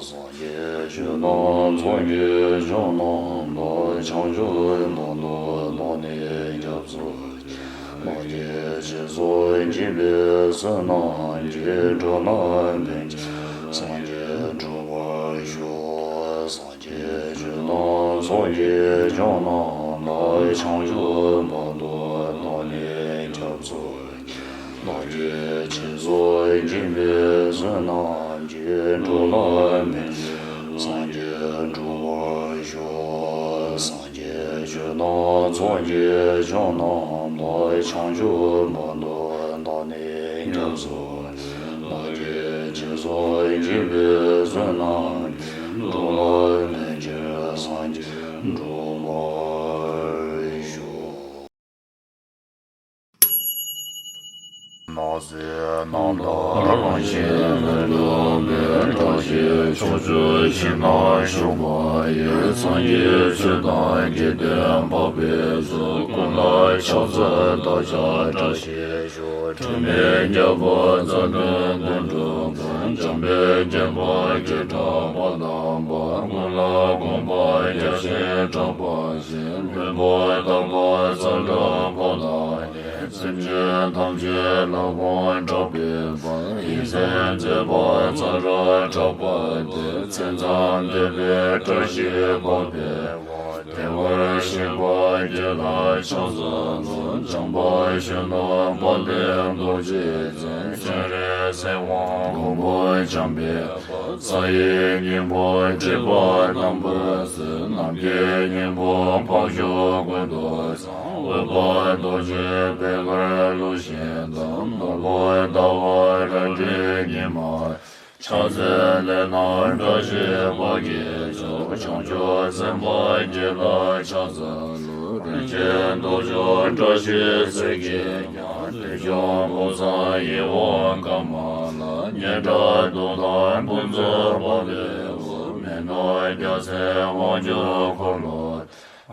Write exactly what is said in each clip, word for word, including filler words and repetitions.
སངས་རྒྱས་ཆོས་དང་ཚོགས་ཀྱི་མཆོག་རྣམས་དང་། བྱང་ཆུབ་བར་དུ་བདག་ནི་སྐྱབས་སུ་མཆི། བདག་གིས་སྦྱིན་སོགས་བགྱིས་པའི་བསོད་ནམས་ཀྱིས། འགྲོ་ལ་ཕན་ཕྱིར་སངས་རྒྱས་འགྲུབ་པར་ཤོག་སངས་རྒྱས་ཆོས་དང་ཚོགས་ཀྱི་མཆོག་རྣམས་དང་། བྱང་ཆུབ་བར་དུ་བདག་ནི་སྐྱབས་སུ་མཆི། བདག་གིས་སྦྱིན་སོགས་བགྱིས་པའི་བསོད་ནམས་ཀྱིས། འགྲོ་ལ་ཕན་ཕྱིར་སངས་རྒྱས་འགྲུབ་པར་ཤོག་སངས་རྒྱས་ཆོས་དང་ཚོགས་ཀྱི་མཆོག་རྣམས་དང་། བྱང་ཆུབ་བར་དུ་བདག་ནི་སྐྱབས་སུ་མཆི། བདག་གིས་སྦྱིན་སོགས་བགྱིས་པའི་བསོད་ནམས་ཀྱིས། འགྲོ་ལ་ཕན་ཕྱིར་སངས་རྒྱས་འགྲུབ་པར་ཤོག་སྣང་སྲིད་རྣམ་དག་རང་བཞིན་ལྷུན་གྲུབ་པའི། བཀྲ་ཤིས་ཕྱོགས་བཅུའི་ཞིང་རྣམས་བཞུགས་པ་ཡི། སངས་རྒྱས་ཆོས་དང་དགེ་འདུན་འཕགས་པའི་གཙུག་ཀུན་ལ་ཕྱག་འཚལ་བདག་ཅག་བཀྲ་ཤིས་ཤོག་དྲི་མེད་རྒྱལ་པོ་རྩ་བདུན་དོན་གྲུབ་ཀུན། འཇམ་དཔལ་དགྱེས་པ་སྐྱེས་དགྲ་དཔའ་དང་པོ། ཀུན་ལ་གོམས་པ་རྒྱ་ཆེན་གྲགས་པ་ཆེ། ལྷུན་པོ་རྟག་པ་ཙཀྲ་པཱ་ལ་ཡི། སེམས་ཅན་ཐམས་ཅད་ལ་དགོངས་གྲགས་པའི་དཔལ། ཡེ་ཤེས་མཛད་པ་ཙཀྲ་གྲགས་པ་སྟེ། མཚན་ཙམ་བསྟན་པས་བཀྲ་ཤིས་འཕགས་པའི་དབང་། བདེ་བར་གཤེགས་པ་ཁྱེད་ལ་ཕྱག་འཚལ་ལོ། བྱམས་པ་གཞོན་ནུ་དཔལ་ལྡན་རྡོ་རྗེ་འཛིན། སྤྱན་རས་གཟིགས་དབང་ཀོང་པོ་འཇམ་དཔལ། རྩ་བའི་སྙིང་པོ་སྒྲིབ་པ་རྣམ་པར་སེལ། ནམ་མཁའི་སྙིང་པོ་འཕགས་མཆོག་ཀུན་ཏུ་གསལ། འོད་དཔལ་རྡོ་རྗེ་བཻ་དཀར་གློག་བཞིན་དང་། ནོར་བུ་ཟླ་བ་རལ་གྲི་ཉི་མ། ཕྱག་འཚལ་ལས་སྣང་བཀྲ་ཤིས་དཔལ་གྱི་མཆོག་བྱང་ཆུབ་སེམས་དཔའ་ཁྱེད་ལ་ཕྱག་འཚལ་ལོ། རིན་ཆེན་རྡོ་རྗེ་བཀྲ་ཤིས་གཟི་བརྗིད་ཉག་དལ་འབྱོར་ཕུང་བསམ་ཡིད་འོང་དཀར་དམར་ལ། སྙན་གྲགས་གདུང་དང་ཕུན་ཚོགས་འབར་བའི་དབུས། མི་ནོར་རྒྱལ་མཚན་དབང་ཕྱུག་འཁོར་ལོ།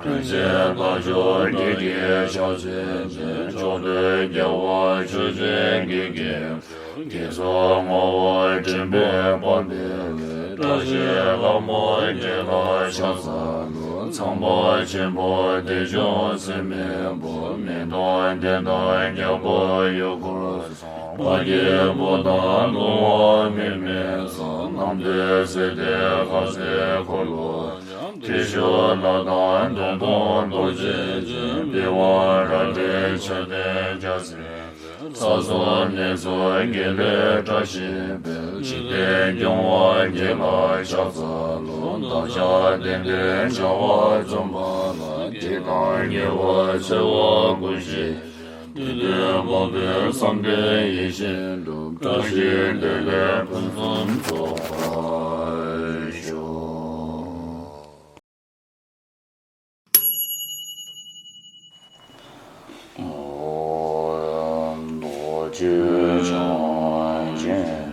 རིན་ཆེན་རྟ་མཆོག་བརྒྱད་ཀྱི་ཕྱག་མཚན་ཅན། ཕྱོགས་དུས་རྒྱལ་བ་མཆོག་སྦྱིན་བགེགས་ཀྱི་དགྲ། དགེ་ཚུལ་བསྔོ་བ་མགྲིན་པའི་དཔལ་དེ་ཡི། བཀྲ་ཤིས་ལྷ་མོ་ཁྱེད་ལ་ཕྱག་འཚལ་ལོ། ཚངས་པ་ཆེན་པོ་བདེ་སྐྱོང་སྲིད་མེད་པ། མི་མཐུན་དེ་དག་རྒྱལ་པོ་ཡུལ་འཁོར་སྲུང་། ཕ་གི་བུ་དང་ལྷུང་བ་མི་མེད་ས། རྣམ་ཐོས་སྲས་དེ་ཁ་ཟས་འཁོར་ལོ། ཐེག་མཆོག་ལྷ་དང་མདུང་ཐུང་རྡོ་རྗེ་ཅན། པི་ཝང་རལ་གྲི་མཆོད་རྟེན་རྒྱལ་མཚན། ཚ་གསུམ་ནད་གསུམ་གྱེན་ལས་བཀྲ་ཤིས་འཕེལ། འཇིག་རྟེན་སྐྱོང་བ་ཁྱེད་ལ་ཕྱག་འཚལ་ལོ། བདག་ཅག་བདེན་པའི་བྱ་བ་རྩོམ་པ་ལ། སྡིག་དང་ཉེས་པ་སེལ་བ་ཀུན་ཞི། དུས་མཐུན་འཕགས་པའི་བསམ་གཏན་ཡིད་བཞིན་འགྲུབ། བཀྲ་ཤིས་བདེ་ལེགས་ཕུན་སུམ་ཚོགས་པར་ཤོག་རྡོ་རྗེ་འཆང་ཆེན་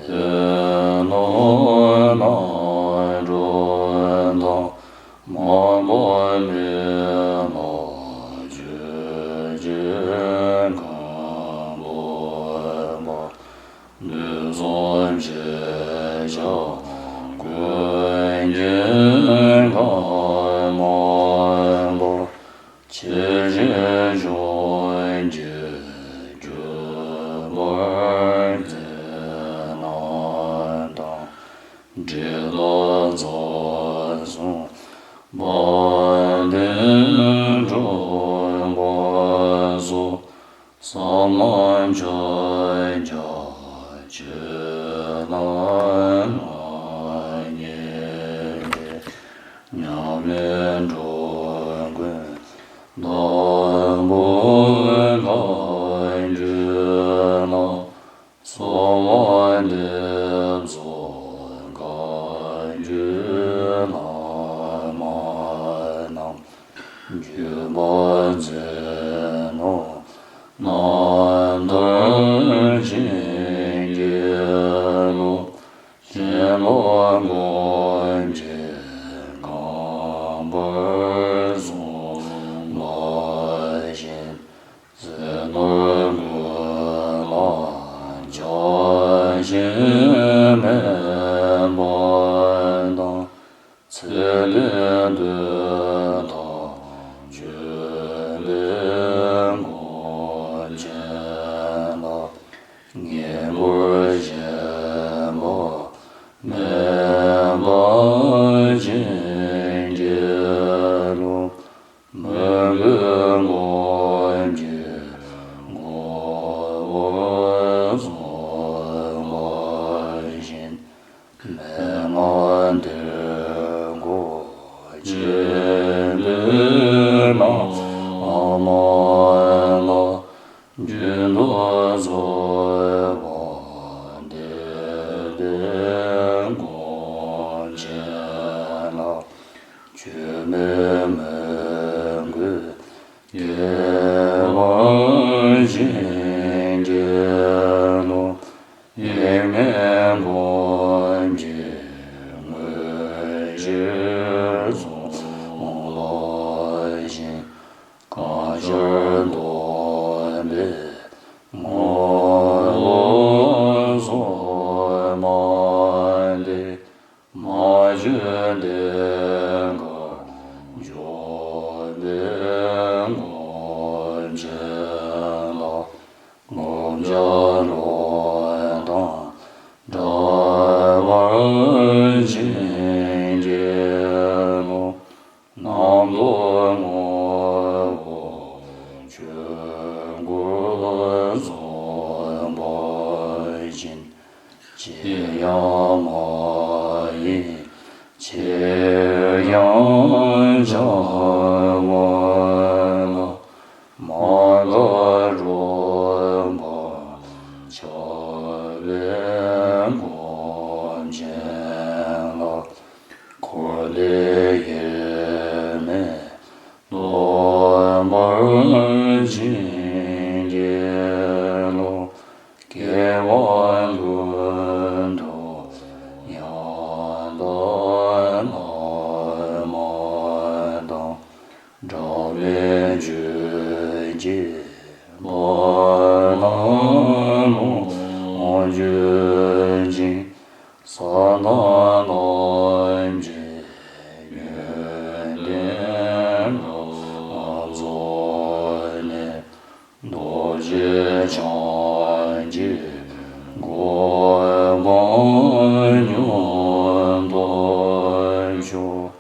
དེ་ལ་ལྷ་འགྲོ་དང་། མ་པ་ལས་ལྷ་ཆོས་སྐྱོང་མགོན་པོ་པ། དུས་གསུམ་ཆོས་ཀྱི་ཀུན་མཁྱེན་ཀརྨ་པ། ཆེ་ཆེ་ཆོས་ཀྱི་སྤྱོད་པར་མཛད་རྣམས་དང་། འབྲེལ་ལ་རྩ་གསུམ་དཔལ་ལྡན་འབྲུག་པ་སོགས། ས་ལམ་ཕྱོགས་བརྒྱ་ཆོས་ལ་མངའ་བརྙེས་པའི། མཉམ་མེད་འགྲོ་མགོན་དམ་པའི་ལྷ་རྒྱུད་ལ། གསོལ་བ་འདེབས་སོ་བཀའ་བརྒྱུད་བླ་མ་རྣམས། བརྒྱུད་པར་མཛད་ནོ་རྣམ་ཐར་བྱིན་གྱིས་རློབས། བྱིན་རླབས་སྒོམ་བྱེད་གང་བར་གསུངས་པ་བཞིན། ཅན་ལ། ངེས་པར་ཞེན་པ་མེད་པ་ཅན་གྱི་ལུགས། མོས་གུས་སྒོམ་གྱི་གོ་བར་བཟུང་བ་བཞིན། མན་ངག་འདིར་གོ་ཆེན་པོའི་བླ་མ་ལ། རྒྱུན་དུ་གསོལ་བ་འདེབས་པའི་སྒོམ་ཆེན་ལ། ཆོས་མེད་མོས་གུས་སྐྱེ་བ་ཅན་གྱི་ལུགས། དབྱེར་མེད་སྒོམ་གྱི་དངོས་གཞིར་གསུངས་པ་བཞིན། གང་ཤར་སྟོན་པའི་ངོ་བོ་སོ་མ་འདི། མ་བཅོས་གདེངས་ཀར་འཇོག་པའི་སྒོམ་ཆེན་ལ། བསྒོམ་བྱ་བློ་དང་འདྲ་བར་བྱིན་གྱིས་རློབས། རྣམ་རྟོག་ངོ་བོ་ཆོས་སྐུར་བཟུང་བ་བཞིན། ཅིར་ཡང་མ་ཡེངས་ཅིར་ཡང་བྱ་བ་ལ། མ་འགགས་རོལ་པ་འཆར་བའི་སྒོམ་ཆེན་ལ། འཁོར་འདས་དབྱེར་མེད་སྟོང་པར་བྱིན་གྱིས་རློབས། སྐྱེ་བ་ཀུན་ཏུ་ཡང་དག་བླ་མ་དང་། འབྲལ་མེད་ཆོས་ཀྱི་བླ་མ་ལོངས་སྤྱོད་ཅིང་། ས་དང་ལམ་གྱི་ཡོན་ཏན་རབ་རྫོགས་ནས། རྡོ་རྗེ་འཆང་གི་གོ་འཕང་མྱུར་ཐོབ་ཤོག།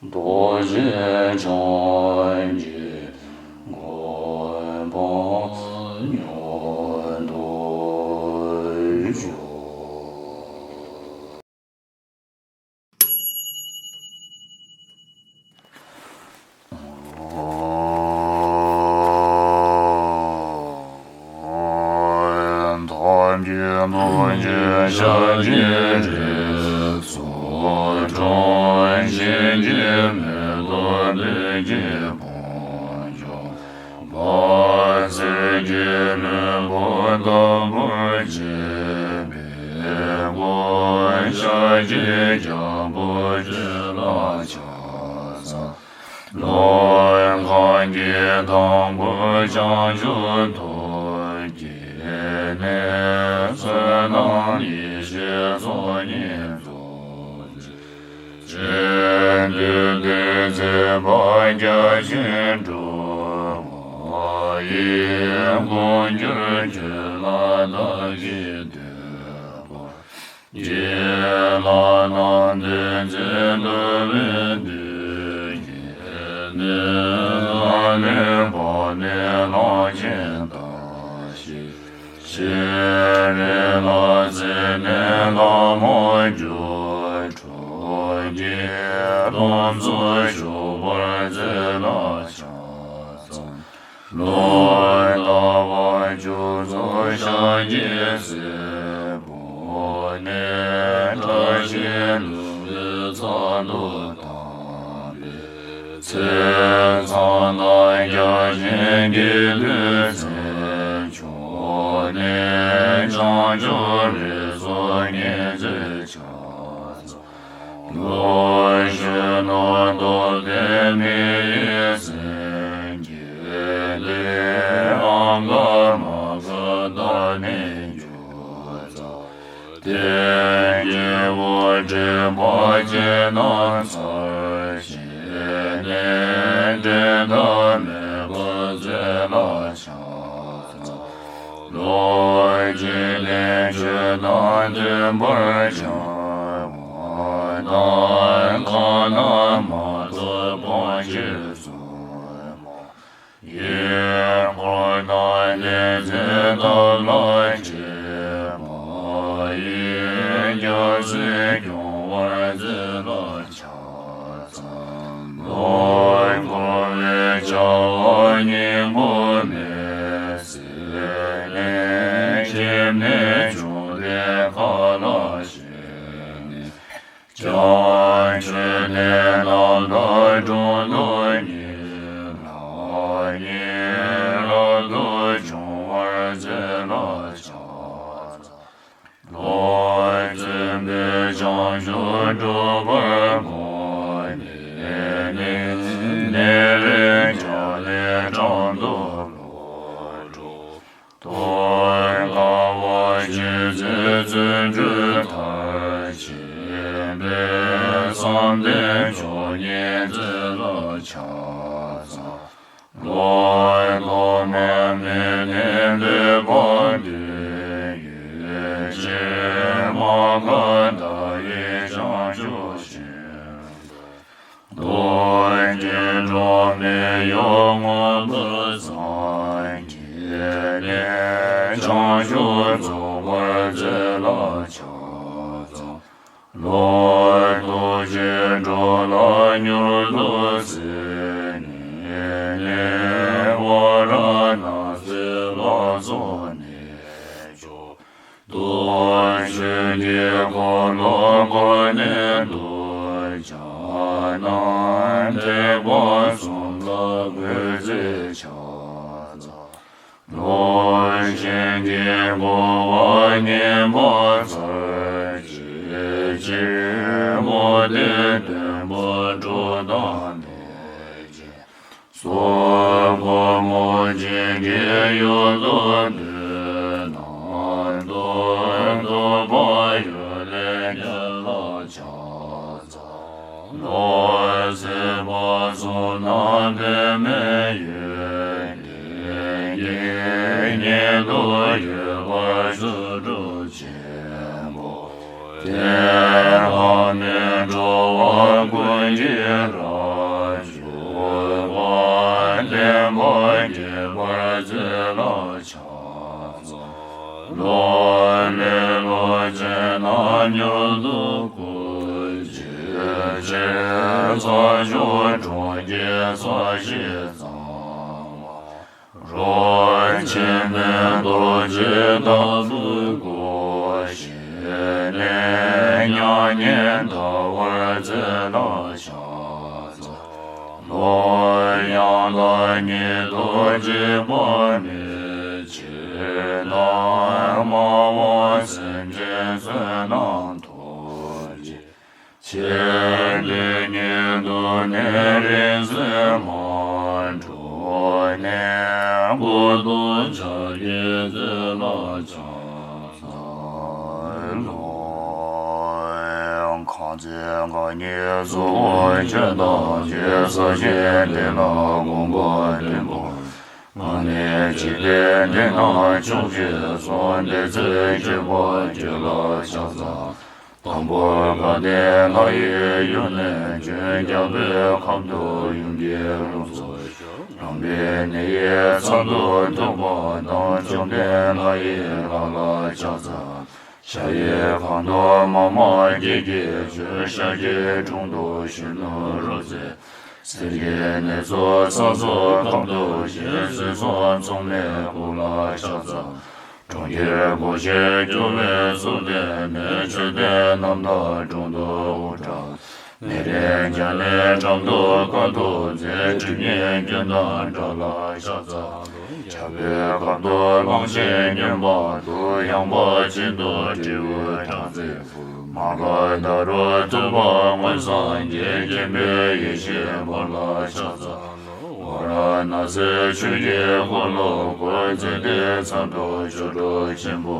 རྡོ་རྗེ་འཆང་གི་གོ་འཕང་མྱུར་ཐོབ་ཤོག། ཐབས་མཁས་རྡོ་རྗེ་ཤཱཀྱའི་རིགས་སུ་འཁྲུངས། གཤིན་རྗེ་མེ་ཏོག་བདུད་ཀྱི་དཔུང་འཇོམས་པ། གསེར་གྱི་ལྷུན་པོ་ལྟ་བུར་བརྗིད་པའི་སྐུ། ཤཱཀྱའི་རྒྱལ་པོ་ཁྱོད་ལ་ཕྱག་འཚལ་ལོ། གང་གི་དང་པོར་བྱང་ཆུབ་ཐོབ་བགྱིས་ནས། བསོད་ནམས་ཡེ་ཤེས་ཚོགས་གཉིས་རྫོགས་མཛད། ཅི་འདོད་དེ་མཛད་པ་རྒྱ་ཆེན་འགྲུབ་པ་ཡི། མངོན་གྱུར་ཁྱོད་ལ་བདག་གིས་འདུད་པ་ཡི། ལྷ་རྣམས་འདུད་འཛིན་འདུལ་བའི་མདུན་བསྐྱེད་ནས། ལྷ་ལས་བབས་ནས་གླང་ཆེན་བདག་བཞི། སྤྱན་རས་ལ་བརྩེ་ནས་ལྷ་མོ་སྒྱུ་འཕྲུལ་གྱིས། སྟོང་ཚོགས་སྐྱོབ་པར་མཛད་ལ་ཕྱག་འཚལ་ལོ། ལྟ་བ་བཅུ་རྫོགས་ཤཱཀྱའི་སྲས་པོ་ནས། བཀྲ་ཤིས་ལྷུན་པོའི་ཚལ་དུ་བལྟམས་པའི་ཚེ། མཚན་དང་རྒྱ་ཆེན་དགེ་འདུན་རྩེ་མཆོག་ནས། བྱང་ཆུབ་རིགས་སུ་མཉེས་མཛད་ཕྱག་འཚལ་ལོ། གཞོན་ནུ་སྟོབས་ལྡན་མི་ཡི་སེང་གེ་ལས། ཨང་ག་མ་ག་བདག་ནི་སྒྱུ་རྩལ། དེང་སྐྱེ་བོ་དྲེགས་པ་ཅན་རྣམས་ཚར་བཅད་ནས། འགྲན་ཟླ་མེད་པར་མཛད་ལ་ཕྱག་འཚལ་ རྡོ་རྗེ་ལས་ཆོས་དང་མཐུན་པར་སྦྱངས་པ་དང་། གང་ན་མ་ཐོབ་སྤང་བྱའི་བཙུན་མ་ཡི། འཁོར་དང་ལྷ་འཛིན་ཐབས་ལ་མཁས་པ་ཡི། རྒྱལ་སྲིད་སྐྱོང་བར་མཛད་ལ་ཕྱག་འཚལ་ལོ། འཁོར་བའི་བྱ་བ་སྙིང་པོ་མེད་ཟེར་ནས། སྐྱེ་གནས་བྱུང་བའི་ཁ་ལ་བཞེས་ནས། བྱང་ཆུབ་ལས་རྣམ་དག་དྲུང་དུ་ཉེ་ལ་ཉེ་རབ་ཏུ་འབྱུང་བར་མཛད་ལ་ཕྱག་འཚལ་ལོ། བཙུན་པས་བྱང་ཆུབ་སྒྲུབ་པར་བསྒོམས་ནས་ནི། ཉེ་རིང་རྒྱ་ལས་འགྲམ་དུ་ལོག་འགྲོ། ཐུགས་དགའ་བ་ཇི་སྲིད་བརྩོན་འགྲུས་མཐར་ཕྱིན་པས། བསམ་གཏན་མཆོག་བརྙེས་མཛད་ལ་ཕྱག་འཚལ་ལོ། ཐོག་མ་མེད་ནས་འདས་པ་དུས་ཡུན་ཆད། མ་འགགས་ཟླ་བའི་བྱང་ཆུབ་ཤིང་། རྡོ་རྗེ་འགྲོ་མིའི་གཡོ་བ་མངོན་པར་སངས་རྒྱས་ནས། བྱང་ཆུབ་རྫོགས་པར་མཛད་ལ་ཕྱག་འཚལ་ལོ། ཐུགས་རྗེས་འགྲོ་ལ་མྱུར་དུ་གཟིགས་ནས་ནི། ཝཱ་ར་ཎཱ་སིའི་ལྷ་ཚོགས་རྣལ་འབྱོར་དུ། ཆོས་ཀྱི་འཁོར་ལོ་བསྐོར་ནས་གདུལ་བྱ་རྣམས། ཐེག་པ་གསུམ་ལ་བགོས་ཏེ་ཕྱག་འཚལ་ལོ། ཞིང་གི་འགོ་བ་མཉེས་པ་མཚར་སྐྱེད་ཅིང་། མུ་སྟེགས་འདུན་པ་སྒྲོ་བཏགས་མེད་ཅིང་། སོག་པོ་རྔོན་ཅན་གྱི་ཡུལ་དུ་འདུག་ན་འདུག། འདུག་པ་ཡུལ་ལས་ཉེ་ལ་ཕྱག་འཚལ་ལོ། སྲིད་པ་གསུམ་ན་འབད་མེད་ཡོན་ཏན་གྱིས། ཉེ་དུ་ཡོད་པར་ཚུལ་ཁྲིམས་ཆེན་པོ། དེ་ལ་ནི་འགྲོ་བ་ཀུན་གྱི་རབ་འབྱོར་པ། བདེན་པ་རྒྱས་པར་མཛད་ལ་ཕྱག་འཚལ་ལོ། ལེ་ལོ་ཅན་རྣམས་མྱུར་དུ་སྐུར་བྱེད་ཅིང་། ས་ཕྱོགས་གྲོང་ཁྱེར་ས་གཞི་གཙང་བ། རོ་ཆེན་པོའི་རྡོ་རྗེ་ལྟ་བུར་བསྐོར་ཞིང་ནི། མྱ་ངན་འདའ་བར་མཛད་ལ་ཕྱག་འཚལ་ལོ། ཡང་དག་ཉིད་དུ་འཇིགས་པ་མེད་ཕྱིར་ན། སྨྲ་བ་སེམས་ཅན་བསོད་ནམས་མཐོ་ཅན། ཆེས་མཐོའི་ཉིད་དུ་ནི་རིང་བསྲེལ་མ་འགྲོ་ནས། མགུ་ཏོ་ཕྱག་གིས་མཛད་ལ་ཕྱག་འཚལ་ལོ། གང་ཚེ་རྐང་གཉིས་གཟུགས་ཁམས་ཆེན་དང་བཅས། ས་གཞི་འདི་ལ་གོམ་པ་བདུན་བོར། ང་ནི་འཇིག་རྟེན་འདི་ན་བྱུང་བྱས་སོ། དེ་ཚེ་མཆོད་པ་བརྗོད་ལ་ཕྱག་འཚལ། དང་པོར་དགའ་ལྡན་ལྷ་ཡི་ཡུལ་ནས་བྱོན། རྒྱལ་པོའི་ཁབ་ཏུ་ཡུམ་གྱི་ལྷུམས་སུ་ཞུགས། རང་པའི་གནས་ཡིད་མཚར་དུ་འདུག་པ་དང་། བཅོམ་ལྡན་ལྷ་ཡི་ལྷ་ལ་ཕྱག་འཚལ། ཞྭ་ཡི་ཁ་དོག་མཱ་མ་རྒྱན་གྱིས་བྱོན། ཤཱཀྱའི་དྲུང་དུ་གཞོན་ནུ་རོལ་རྩེད། གསེར་གྱི་ནེ་ཙོ་ས་འཚོ་ཁབ་ཏུ་བཞེས། སྲིད་མཚོ་མཚུངས་མེད་སྐུ་ལ་ཕྱག་འཚལ། གྲོང་ཁྱེར་སྒོ་ཕྱེད་སྐྱོ་བས་བསུ་བཏང་ནས། མཆོད་རྟེན་རྣམ་དག་དྲུང་དུ་དབུ་དྲངས། ནེ་རཉྫ་ནའི་འགྲམ་དུ་དཀའ་ཐུབ་མཛད། སྒྲིབ་གཉིས་སྐྱོན་དང་བྲལ་ལ་ཕྱག་འཚལ་ལོ། རྒྱལ་པོའི་ཁབ་ཏུ་གླང་ཆེན་སྨྱོན་པ་དང་། ཡངས་པ་ཅན་དུ་སྤྲེའུ་སྦྲང་རྩི་ཕུལ། མར་པ་ཏ་རུ་ཐུབ་པ་མངོན་སངས་རྒྱས། མཁྱེན་པའི་ཡེ་ཤེས་འབར་ལ་ཕྱག་འཚལ། ཝཱ་ར་ཎཱ་སིར་ཆོས་ཀྱི་འཁོར་ལོ་བསྐོར། མཛེས་ལྡན་མཚར་དུ་ཆོ་འཕྲུལ་ཆེན་པོ།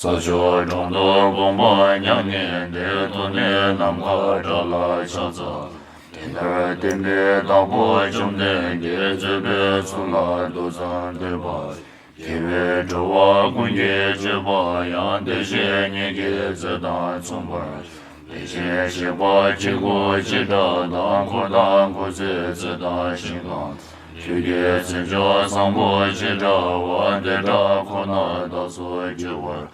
རྩྭ་མཆོག་གྲོང་དུ་དགོངས་པ་མྱ་ངན་འདས། ཐུགས་ནི་ནམ་མཁའ་འདྲ་ལ་ཕྱག་འཚལ། དེ་ལྟར་བསྟན་པའི་བདག་པོ་བཅོམ་ལྡན་འདས། བརྩེ་བའི་ཚུལ་ལ་མདོ་ཙམ་བསྟན་པ། དགེ་བའི་ འགྲོ་བ་ཀུན་གྱི་སྤྱོད་པ་ཡང་། བདེ་གཤེགས་ཉིད་ཀྱི་ཚེ་དང་མཚུངས་པར། དེ་བཞིན་གཤེགས་པ་ཆོས་སྐུ་བྱེ་བྲག་དང་། འཁོར་དང་འཁོར་ཚེ་ཚེ་དང་ཞིང་ཁམས། ཆོས་ཀྱི་མཚན་མཆོག་བཟང་པོ་བྱེ་བྲག་པ། དེ་དག་ཁོ་ནར་བདག་སོགས་འགྱུར་བར།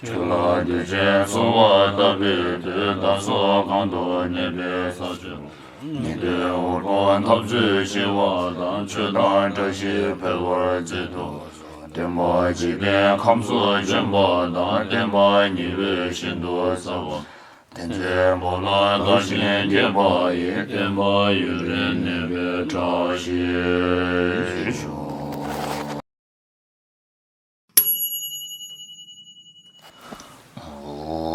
ཆོས་ལ་འདོད་ཅིང་གསོལ་བ་བཏབ་པའི་མཐུས། བདག་སོགས་གང་དུ་གནས་པའི་ས་ཕྱོགས། ཉན་ཐོས་འོལ་པོ་འཐབ་རྩོད་ཞི་བ་དང་། ཆོས་དང་བཀྲ་ཤིས་འཕེལ་བར་མཛད་དུ་གསོལ། བསྟན་པ་འཇིག་རྟེན་ཁམས་སུ་བྱོན་པ་དང་། བསྟན་པ་ཉི་འོད་བཞིན་དུ་གསལ་བ། དེ་ཚེ་བོད་ལ་བདག་བཞིན་དགྱེས་པ་ཡི། བསྟན་པ་ཡུན་རིང་གནས་པའི་བཀྲ་ཤིས་ཤོག། ཨོཾ་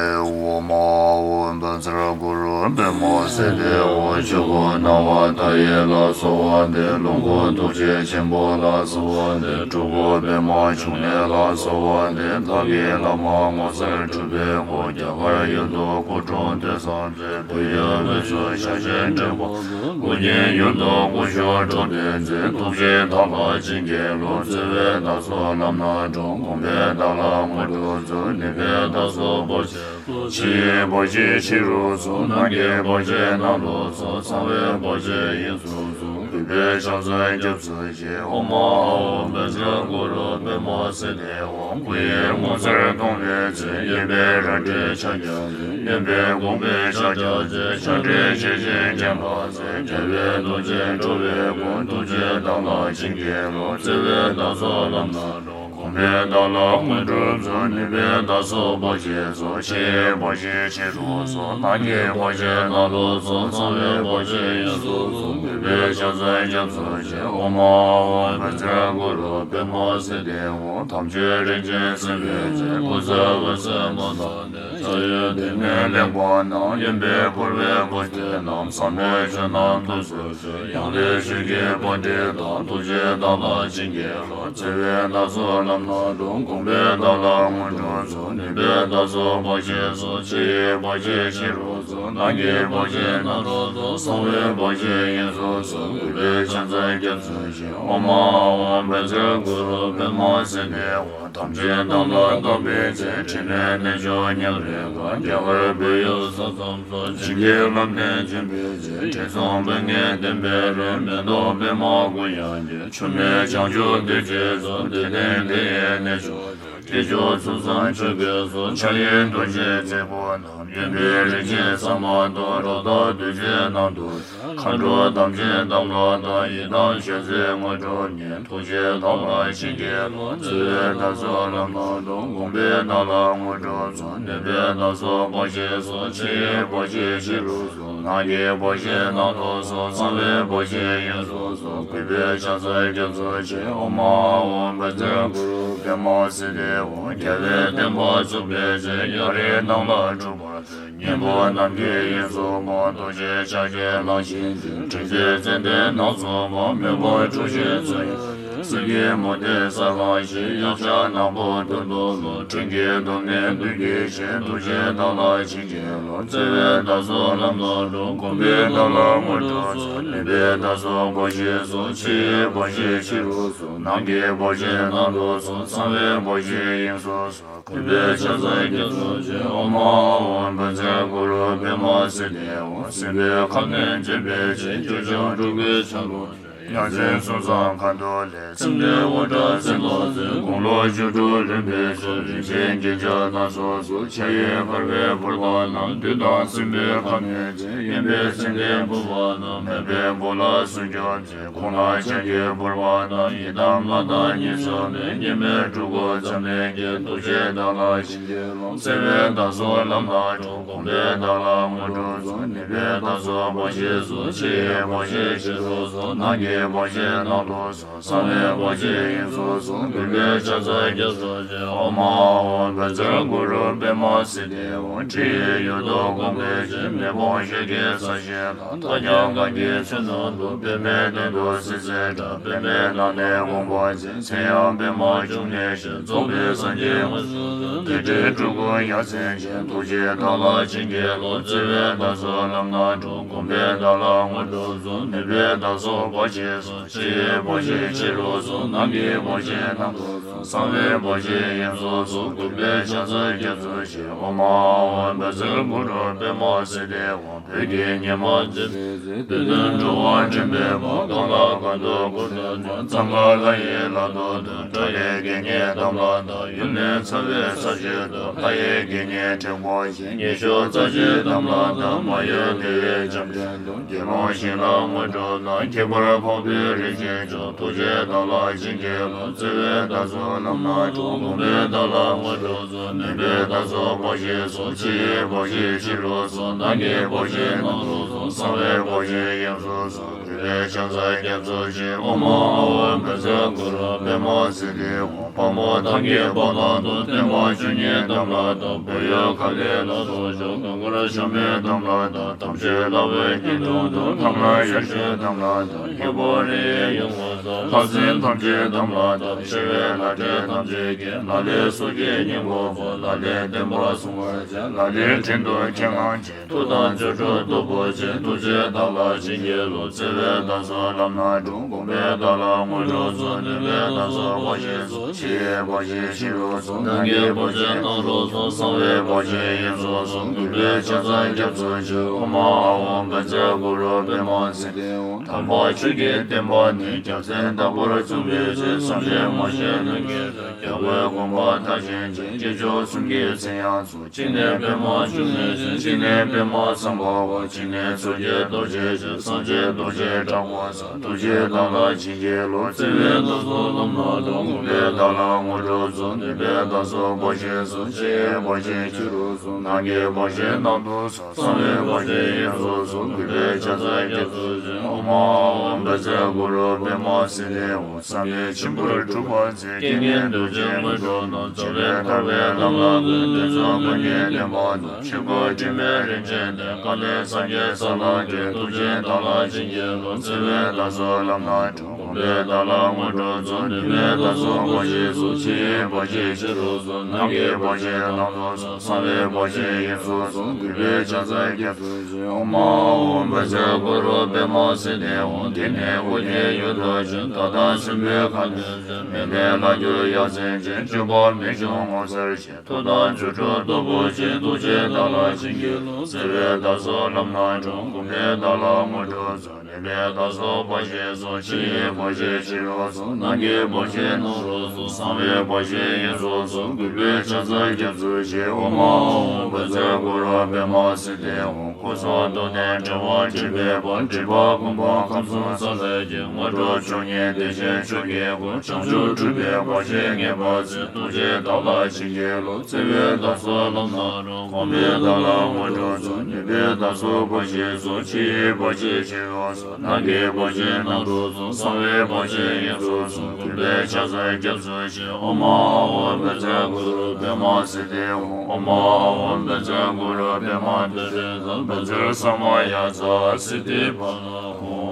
ཨཱཿཧཱུྃ་བཛྲ་གུ་རུ་པདྨ་སིདྡྷི་ཧཱུྃ། ཆོས་སྐུ་སྣང་བ་མཐའ་ཡས་ལ་གསོལ་བ་འདེབས། ལོངས་སྐུ་ཐུགས་རྗེ་ཆེན་པོ་ལ་གསོལ་བ་འདེབས། སྤྲུལ་སྐུ་པདྨ་འབྱུང་གནས་ལ་གསོལ་བ་འདེབས། བདག་གི་བླ་མ་ངོ་མཚར་སྤྲུལ་པའི་སྐུ། རྒྱ་གར་ཡུལ་དུ་སྐུ་འཁྲུངས་དུས་བཟང་མཛད། བོད་ཡུལ་དབུས་སུ་ཞལ་བཞེས་འབྲིང་པོ་མཛད། ཀླུ་རྒྱལ་ཡུལ་དུ་སྐུ་བཞུགས་འགྲོ་དོན་མཛད། ཐུགས་རྗེས་བདག་ལ་བྱིན་གྱིས་རློབས། བརྩེ་བས་བདག་སོགས་ལམ་སྣ་དྲོངས། དགོངས་པས་བདག་ལ་དངོས་གྲུབ་སྩོལ། ནུས་པས་བདག་སོགས་བར་ཆད་སོལ། ཕྱི་ཡི་བར་ཆད་ཕྱི་རུ་སོལ། ནང་གི་བར་ཆད་ནང་དུ་སོལ། གསང་བའི་བར་ཆད་དབྱིངས་སུ་སོལ། གུས་པས་ཕྱག་འཚལ་སྐྱབས་སུ་མཆི། ཨོཾ་ཨཱཿཧཱུྃ་བཛྲ་གུ་རུ་པདྨ་སིདྡྷི་ཧཱུྃ། སྐུ་ཡི་ངོ་མཚར་སྟོང་པའི་མཚན། གཡས་པས་རལ་གྲིའི་ཕྱག་རྒྱ་མཛད། གཡོན་པས་དགོངས་པའི་ཕྱག་རྒྱ་མཛད། ཕྱག་རྒྱའི་ཞལ་བཞེས་སྙན་ལ་གསན། རྒྱལ་བའི་ཐུགས་རྗེས་འགྲོ་བའི་མགོན། ཐུགས་རྗེས་བདག་ལ་བྱིན་གྱིས་རློབས། བརྩེ་བས་བདག་སོགས་ལམ་སྣ་དྲོངས། དགོངས་པས་བདག་ལ་དངོས་གྲུབ་སྩོལ། ནུས་པས་བདག་སོགས་བར་ཆད་སོལ། ཕྱི་ཡི་བར་ཆད་ཕྱི་རུ་སོལ། ནང་གི་བར་ཆད་ནང་དུ་སོལ། གསང་བའི་བར་ཆད་དབྱིངས་སུ་སོལ། གུས་པས་ཕྱག་འཚལ་སྐྱབས་སུ་མཆི། ཨོཾ་ཨཱཿཧཱུྃ་བཛྲ་གུ་རུ་པདྨ་སིདྡྷི་ཧཱུྃ། དམ་ཆོས་རིན་ཆེན་སེམས་དཔའི་རྩལ། སྐུ་ཚེ་འོད་གསལ་མ་དག་ནས། ཕྱག་གཡས་བདེ་གནས་ལེགས་པར་སྣང་། གཡོན་པས་འཁོར་བའི་བུ་སྟོན་རྣམས། ཟབ་མོའི་ཆོས་རྣམས་ཐུགས་སུ་ཆུད། ཡང་ལེ་ཤོད་ཀྱི་པཎྜི་ཏ། ཐུགས་རྗེས་བདག་ལ་བྱིན་གྱིས་རློབས། བརྩེ་བས་བདག་སོགས་ལམ་སྣ་དྲོངས། དགོངས་པས་བདག་ལ་དངོས་གྲུབ་སྩོལ། ནུས་པས་བདག་སོགས་བར་ཆད་སོལ། ཕྱི་ཡི་བར་ཆད་ཕྱི་རུ་སོལ། ནང་གི་བར་ཆད་ནང་དུ་སོལ། གསང་བའི་བར་ཆད་དབྱིངས་སུ་སོལ། གུས་པས་ཕྱག་འཚལ་སྐྱབས་སུ་མཆི། ཨོཾ་ཨཱཿཧཱུྃ་བཛྲ་གུ་རུ་པདྨ་སིདྡྷི་ཧཱུྃ། དམ་ཅན་བདག་ལ་བཏབ་པའི་ཚེ། ཕྲིན་ལས་རྣལ་འབྱོར་ཉང་རལ་དཀར། རྒྱ་གར་བོད་ཡུལ་ས་མཚམས་སུ། བྱིན་གྱིས་བརླབས་ནས་བྱོན་པའི་ཚེ། དྲི་བསུང་སྤོས་ངད་ལྡན་པའི་རོས། མེ་ཏོག་པདྨ་དགུ་ཡང་རྒྱས། ཆུ་མེད་བྱང་ཆུབ་བདེ་ཆེན་གསུང་། བདེ་ལྡན་དེ་ཡི་གནས་མཆོག་ཏུ། ཁྱེད་མཆོག་ཚུལ་བཟང་ཆོས་སྐལ་གསུམ། ཕྱག་གཡས་རྡོ་རྗེ་བརྩེགས་པོ་བསྣམས། གཡོན་པས་རིན་ཆེན་ས་མ་ཏོག་རོ་བདག་བདུད་རྩིས་བསྣམས་ཏེ། མཁའ་འགྲོ་དམ་ཅན་དམ་ལ་བཏགས། ཡི་དམ་ཞལ་ཟས་དངོས་གྲུབ་བརྙེས། ཐུགས་རྗེས་བདག་ལ་བྱིན་གྱིས་རློབས། བརྩེ་བས་བདག་སོགས་ལམ་སྣ་དྲོངས། དགོངས་པས་བདག་ལ་དངོས་གྲུབ་སྩོལ། ནུས་པས་བདག་སོགས་བར་ཆད་སོལ། ཕྱི་ཡི་བར་ཆད་ཕྱི་རུ་སོལ། ནང་གི་བར་ཆད་ནང་དུ་སོལ། གསང་བའི་བར་ཆད་དབྱིངས་སུ་སོལ། གུས་པས་ཕྱག་འཚལ་སྐྱབས་སུ་མཆི། ཨོཾ་ཨཱཿཧཱུྃ་བཛྲ་གུ་རུ་པདྨ་སིདྡྷི་ཧཱུྃ། རྒྱལ་བའི་བསྟན་པ་བཙུགས་པའི་ཚེ། གཡའ་རིའི་གདངས་ལ་སྤྲུལ་པར། གཉན་པོ་ནམ་མཁའི་དབྱིངས་སུ་བབས། རྡོ་རྗེ་ཕྱག་རྒྱའི་གླང་ཆེན་འཛིན། དྲེགས་ཚེ་ཙན་དན་ནགས་སུ་འབབ། མེ་འབར་འཁྲུགས་ཤིང་མཚོན་གཡུག་ཟེར། གསེར་གྱི་མུ་ཏིག་ས་གང་ཞིག་གཡོན་ཆགས་ནག་པོ་ཐུར་དུ་ལོག་སྤྲིན་གྱི་གདོང་ནས་བདུད་ཀྱི་ཞལ། ཐུགས་རྗེས་བདག་ལ་བྱིན་གྱིས་རློབས། བརྩེ་བས་བདག་སོགས་ལམ་སྣ་དྲོངས། དགོངས་པས་བདག་ལ་དངོས་གྲུབ་སྩོལ། ནུས་པས་བདག་སོགས་བར་ཆད་སོལ། ཕྱི་ཡི་བར་ཆད་ཕྱི་རུ་སོལ། ནང་གི་བར་ཆད་ནང་དུ་སོལ། གསང་བའི་བར་ཆད་དབྱིངས་སུ་སོལ། གུས་པས་ཕྱག་འཚལ་སྐྱབས་སུ་མཆི། ཨོཾ་ཨཱཿཧཱུྃ་བཛྲ་གུ་རུ་པདྨ་སིདྡྷི་ཧཱུྃ། སྲིད་པའི་ཁམས་ནས་འབྱོན་པའི་ཚེ། གྱུར་ཕྱག་དྲུག་གི་ཆ་ལུགས་ཡ་མཚན་གསུམ་ཚང་ཁ་འདུལ་ལས། ཚེམས་དྲུག་དབུ་སྐྲ་སེང་ལོ་མཛེས། དགུང་ལོ་བཅུ་དྲུག་རིམ་པས་ཆོད། རིན་ཆེན་རྒྱན་ཆ་སྣ་ཚོགས་གསོལ། ཕྱག་གཡས་འཕགས་པའི་ཕུར་པ་བསྣམས། བདུད་དང་སྲིན་པོའི་ཁ་གནོན་མཛད། གཡོན་པས་ཚེ་འདས་ཕུར་པ་བསྣམས། མེ་འབར་བུ་ལ་སྲུང་སྐྱོབ་མཛད། ཁོང་ལ་ལྕགས་ཀྱུའི་ཕུར་པ་བསྣམས། ཡི་དམ་ལྷ་དང་གཉིས་སུ་མེད། གཉིས་མེད་སྤྲུལ་སྐུ་མཚམས་མེད་ཀྱི། ཐུགས་རྗེས་བདག་ལ་བྱིན་གྱིས་རློབས། བརྩེ་བས་བདག་སོགས་ལམ་སྣ་དྲོངས། དགོངས་པས་བདག་ལ་དངོས་གྲུབ་སྩོལ། ནུས་པས་བདག་སོགས་བར་ཆད་སོལ། ཕྱི་ཡི་བར་ཆད་ཕྱི་རུ་སོལ། ནང་གི་བར་ཆད་ནང་དུ་སོལ། གསང་བའི་བར་ཆད་དབྱིངས་སུ་སོལ། གུས་པས་ཕྱག་འཚལ་སྐྱབས་སུ་མཆི། ཨོཾ་ཨཱཿཧཱུྃ་བཛྲ་གུ་རུ་པདྨ་སིདྡྷི་ཧཱུྃ། ཁྲི་ཡི་ཡུལ་དུ་དགོངས་པའི་ཕྱིར། མེ་དཔུང་ཤེལ་གྱི་ས་གཞི་ལ། མཐའ་རྒྱང་གང་གི་ཚུལ་ནང་དུ། པདྨའི་སྟེང་དུ་སྲིད་རྩེའི་བྲག་པདྨའི་ནང་ནས་དགོངས་པ་མཛད། མཚན་ཡང་པདྨ་འབྱུང་གནས་ཞེས། རྫོགས་པའི་སངས་རྒྱས་དངོས་སུ་གསོལ། རྟེན་འབྲེལ་སྤྲུལ་སྐུ་ཡ་མཚན་ཅན། ཐུགས་རྗེས་བདག་ལ་བྱིན་གྱིས་རློབས། བརྩེ་བས་བདག་སོགས་ལམ་སྣ་དྲོངས། དགོངས་པས་བདག་ལ་དངོས་གྲུབ་སྩོལ། ནུས་པས་བདག་སོགས་བར་ཆད་ ཕྱི་ཡི་བར་ཆད་ཕྱི་རུ་སོགས། ནང་གི་བར་ཆད་ནང་དུ་སོགས། གསང་བའི་བར་ཆད་དབྱིངས་སུ་སོགས། གུས་པས་ཕྱག་འཚལ་སྐྱབས་སུ་མཆི། ཨོཾ་ཨཱཿཧཱུྃ་བཛྲ་གུ་རུ་པདྨ་སིདྡྷི་ཧཱུྃ། བོད་ཀྱི་ཉི་མ་འཛིན་པའི་གཟི། བདུད་འདུལ་འགྲོ་བ་འདྲེན་པའི་མ། གང་ལ་གང་འདུལ་འཁོར་དང་བཅས། གཙང་ཁ་ལྷ་ཡི་ལྷ་མདོག་ཏུ། དགྲ་ཡི་དགེ་བསྙེན་དམ་ལ་བཏགས། ཡུལ་ནི་ཚ་བའི་ས་གཞི་དང་། ལྷ་ཡི་དགེ་བསྙེན་ཕྲེང་བ་བཞི། ཉི་ཤུ་རྩ་གཅིག་དམ་ལ་བཏགས། མ་གཡོས་དེ་ཡི་ལྕམ་དྲལ་དང་། དགེ་སློང་བཞི་ལ་དངོས་གྲུབ་གནང་། ཁྱད་པར་འཕགས་པའི་རིགས་ཀྱི་མཆོག་ཐུགས་རྗེས་བདག་ལ་བྱིན་གྱིས་རློབས། བརྩེ་བས་བདག་སོགས་ལམ་སྣ་དྲོངས། དགོངས་པས་བདག་ལ་དངོས་གྲུབ་སྩོལ། ནུས་པས་བདག་སོགས་བར་ཆད་སོལ། ཕྱི་ཡི་བར་ཆད་ཕྱི་རུ་སོལ། ནང་གི་བར་ཆད་ནང་དུ་སོལ། གསང་བའི་བར་ཆད་དབྱིངས་སུ་སོལ། གུས་པས་ཕྱག་འཚལ་སྐྱབས་སུ་མཆི། ཨོཾ་ཨཱཿཧཱུྃ་བཛྲ་གུ་རུ་པདྨ་སིདྡྷི་ཧཱུྃ། དཔའ་མོ་ཐང་གི་དཔའ་རྟགས་དང་། བརྟན་མ་བཅུ་གཉིས་དམ་ལ་བཏགས། བོད་ཡུལ་ཁ་ལའི་ལ་སོགས་ཕྱོགས། གངས་དཀར་ཤམ་བྷའི་དམ་ལ་བཏགས། དམ་ཆོས་ལྷ་བའི་སྐྱིལ་ཀྲུང་དང་། ཐང་ལྷ་ཡེ་ཤེས་དམ་ལ་བཏགས། ཧས་པོ་རི་ཡའི་ཡུལ་ངོས་སུ། ལྷ་སྲིན་ཐམས་ཅད་དམ་ལ་བཏགས། ཆེ་བའི་ལྷ་འདྲེ་ཐམས་ཅད་ཀྱིས། ལ་ལས་སྲོག་གི་སྙིང་པོ་ཕོག་ལ་ལས་བདེན་པ་བསྲུང་བར་བྱེད། ལ་ལས་དྲིན་དུ་ཁས་བླངས་བྱེད། མཐུ་དང་རྫུ་འཕྲུལ་སྟོབས་པོ་ཆེ། ཐུགས་རྗེས་བདག་ལ་བྱིན་གྱིས་རློབས། བརྩེ་བས་བདག་སོགས་ལམ་སྣ་དྲོངས། དགོངས་པས་བདག་ལ་དངོས་གྲུབ་སྩོལ། ནུས་པས་བདག་སོགས་བར་ཆད་སོལ། ཕྱི་ཡི་བར་ཆད་ཕྱི་རུ་སོལ། ནང་གི་བར་ཆད་ནང་དུ་སོལ། གསང་བའི་བར་ཆད་དབྱིངས་སུ་སོལ། གུས་པས་ཕྱག་འཚལ་སྐྱབས་སུ་མཆི། ཨོཾ་ཨཱཿཧཱུྃ་བཛྲ་གུ་རུ་པདྨ་སིདྡྷི་ཧཱུྃ། དམ་པ་ཆོས་ཀྱི་བསྟན་པ་ནི། རྒྱལ་མཚན་ལྟ་བུར་བཙུགས་པའི་ཕྱིར། བསམ་གྱིས་མ་ཆོད་ལྷུན་གྱིས་གྲུབ། རྒྱལ་པོའི་དགོངས་པ་མཐར་ཕྱིན་ཅིང་། དཀྱིལ་ཆོག་གསུམ་གྱི་མཚན་ཡང་གསུངས། གཅིག་ནི་པདྨ་འབྱུང་གནས་ཟེར། གཅིག་ནི་པདྨ་སམྦྷ་ཝ། གཅིག་ནི་མཚོ་སྐྱེས་རྡོ་རྗེ་ཞབས། སངས་རྒྱས་རྡོ་རྗེ་དྲག་པོ་ཟེར། ཐུགས་རྗེས་བདག་ལ་བྱིན་གྱིས་རློབས། བརྩེ་བས་བདག་སོགས་ལམ་སྣ་དྲོངས། དགོངས་པས་བདག་ལ་དངོས་གྲུབ་སྩོལ། ནུས་པས་བདག་སོགས་བར་ཆད་སོལ། ཕྱི་ཡི་བར་ཆད་ཕྱི་རུ་སོལ། ནང་གི་བར་ཆད་ནང་དུ་སོལ། གསང་བའི་བར་ཆད་དབྱིངས་སུ་སོལ། གུས་པས་ཕྱག་འཚལ་སྐྱབས་སུ་མཆི། ཨོཾ་ཨཱཿཧཱུྃ་བཛྲ་གུ་རུ་པདྨ་སིདྡྷི་ཧཱུྃ། བསམ་པའི་ཆེན་པོར་གྲུབ་པར་མཛད། རྐྱེན་ངན་འདུ་བྱེད་དངོས་གྲུབ་གནང་། འཇུག་པའི་ཐར་པའི་ལམ་ལ་བཀོད། འདོད་རྩོམ་ཀུན་གྱི་བདེན་པ་དང་། ཆོས་སྐུ་དྲི་མེད་རིན་ཆེན་གདན། བཀའ་ནི་སངས་རྒྱས་ས་ལ་བཀོད། ཐུགས་རྗེས་བདག་ལ་བྱིན་གྱིས་རློབས། བརྩེ་བས་བདག་སོགས་ལམ་སྣ་དྲོངས། དགོངས་པས་བདག་ལ་དངོས་གྲུབ་སྩོལ། ནུས་པས་བདག་སོགས་བར་ཆད་སོལ། ཕྱི་ཡི་བར་ཆད་ཕྱི་རུ་སོལ། ནང་གི་བར་ཆད་ནང་དུ་སོལ། གསང་བའི་བར་ཆད་དབྱིངས་སུ་སོལ། གུས་པས་ཕྱག་འཚལ་སྐྱབས་སུ་མཆི། ཨོཾ་ཨཱཿཧཱུྃ་བཛྲ་གུ་རུ་པདྨ་སིདྡྷི་ཧཱུྃ། འདི་ནི་ཨོ་རྒྱན་ཡུལ་དུ་བྱོན། ད་ལྟ་སྲིན་པོའི་ཁ་གནོན་མཛད། མི་ལས་ལྷ་གྱུར་ཡ་མཚན་ཅན། སྤྱོད་པ་མི་འབྱུང་ངོ་མཚར་ཆེ། མཐུ་དང་རྫུ་འཕྲུལ་སྟོབས་པོ་ཆེ། ཐུགས་རྗེས་བདག་ལ་བྱིན་གྱིས་རློབས། བརྩེ་བས་བདག་སོགས་ལམ་སྣ་དྲོངས། དགོངས་པས་བདག་ལ་དངོས་གྲུབ་སྩོལ། ནུས་པས་བདག་སོགས་བར་ཆད་སོལ། ཕྱི་ཡི་བར་ཆད་ཕྱི་རུ་སོལ། ནང་གི་བར་ཆད་ནང་དུ་སོལ། གསང་བའི་བར་ཆད་དབྱིངས་སུ་སོལ། གུས་པས་ཕྱག་འཚལ་སྐྱབས་སུ་མཆི། ཨོཾ་ཨཱཿཧཱུྃ་བཛྲ་གུ་རུ་པདྨ་སིདྡྷི་ཧཱུྃ། སྐུ་གསུང་ཐུགས་ལྡན་དྲི་བ་དྲིས་པའི་བར། དྲི་བ་ཀུན་སྤངས་ཁམས་གསུམ་ས་ལ་སྐྱེས། དངོས་གྲུབ་མཆོག་བརྙེས་བདེ་ཆེན་མཆོག་གི་སྐུ། བྱང་ཆུབ་སྒྲུབ་པའི་བར་ཆད་ངེས་པར་སེལ། ཐུགས་རྗེས་བདག་ལ་བྱིན་གྱིས་རློབས། བརྩེ་བས་བདག་སོགས་ལམ་སྣ་དྲོངས། དགོངས་པས་བདག་ལ་དངོས་གྲུབ་སྩོལ། ནུས་པས་བདག་སོགས་བར་ཆད་སོལ། ཕྱི་ཡི་བར་ཆད་ཕྱི་རུ་སོལ། ནང་གི་བར་ཆད་ནང་དུ་སོལ། གསང་བའི་བར་ཆད་དབྱིངས་སུ་སོལ། གུས་པས་ཕྱག་འཚལ་སྐྱབས་སུ་མཆི། ཨོཾ་ཨཱཿཧཱུྃ་བཛྲ་གུ་རུ་པདྨ་སིདྡྷི་ཧཱུྃ། ཨོཾ་ཨཱཿཧཱུྃ་བཛྲ་གུ་རུ་པདྨ་ཏྲི་ཏྲ་ཛཿ། བཛྲ་ས་མ་ཡ་ཛཿ་སིདྡྷི་ཕ་ལ་ཧཱུྃ།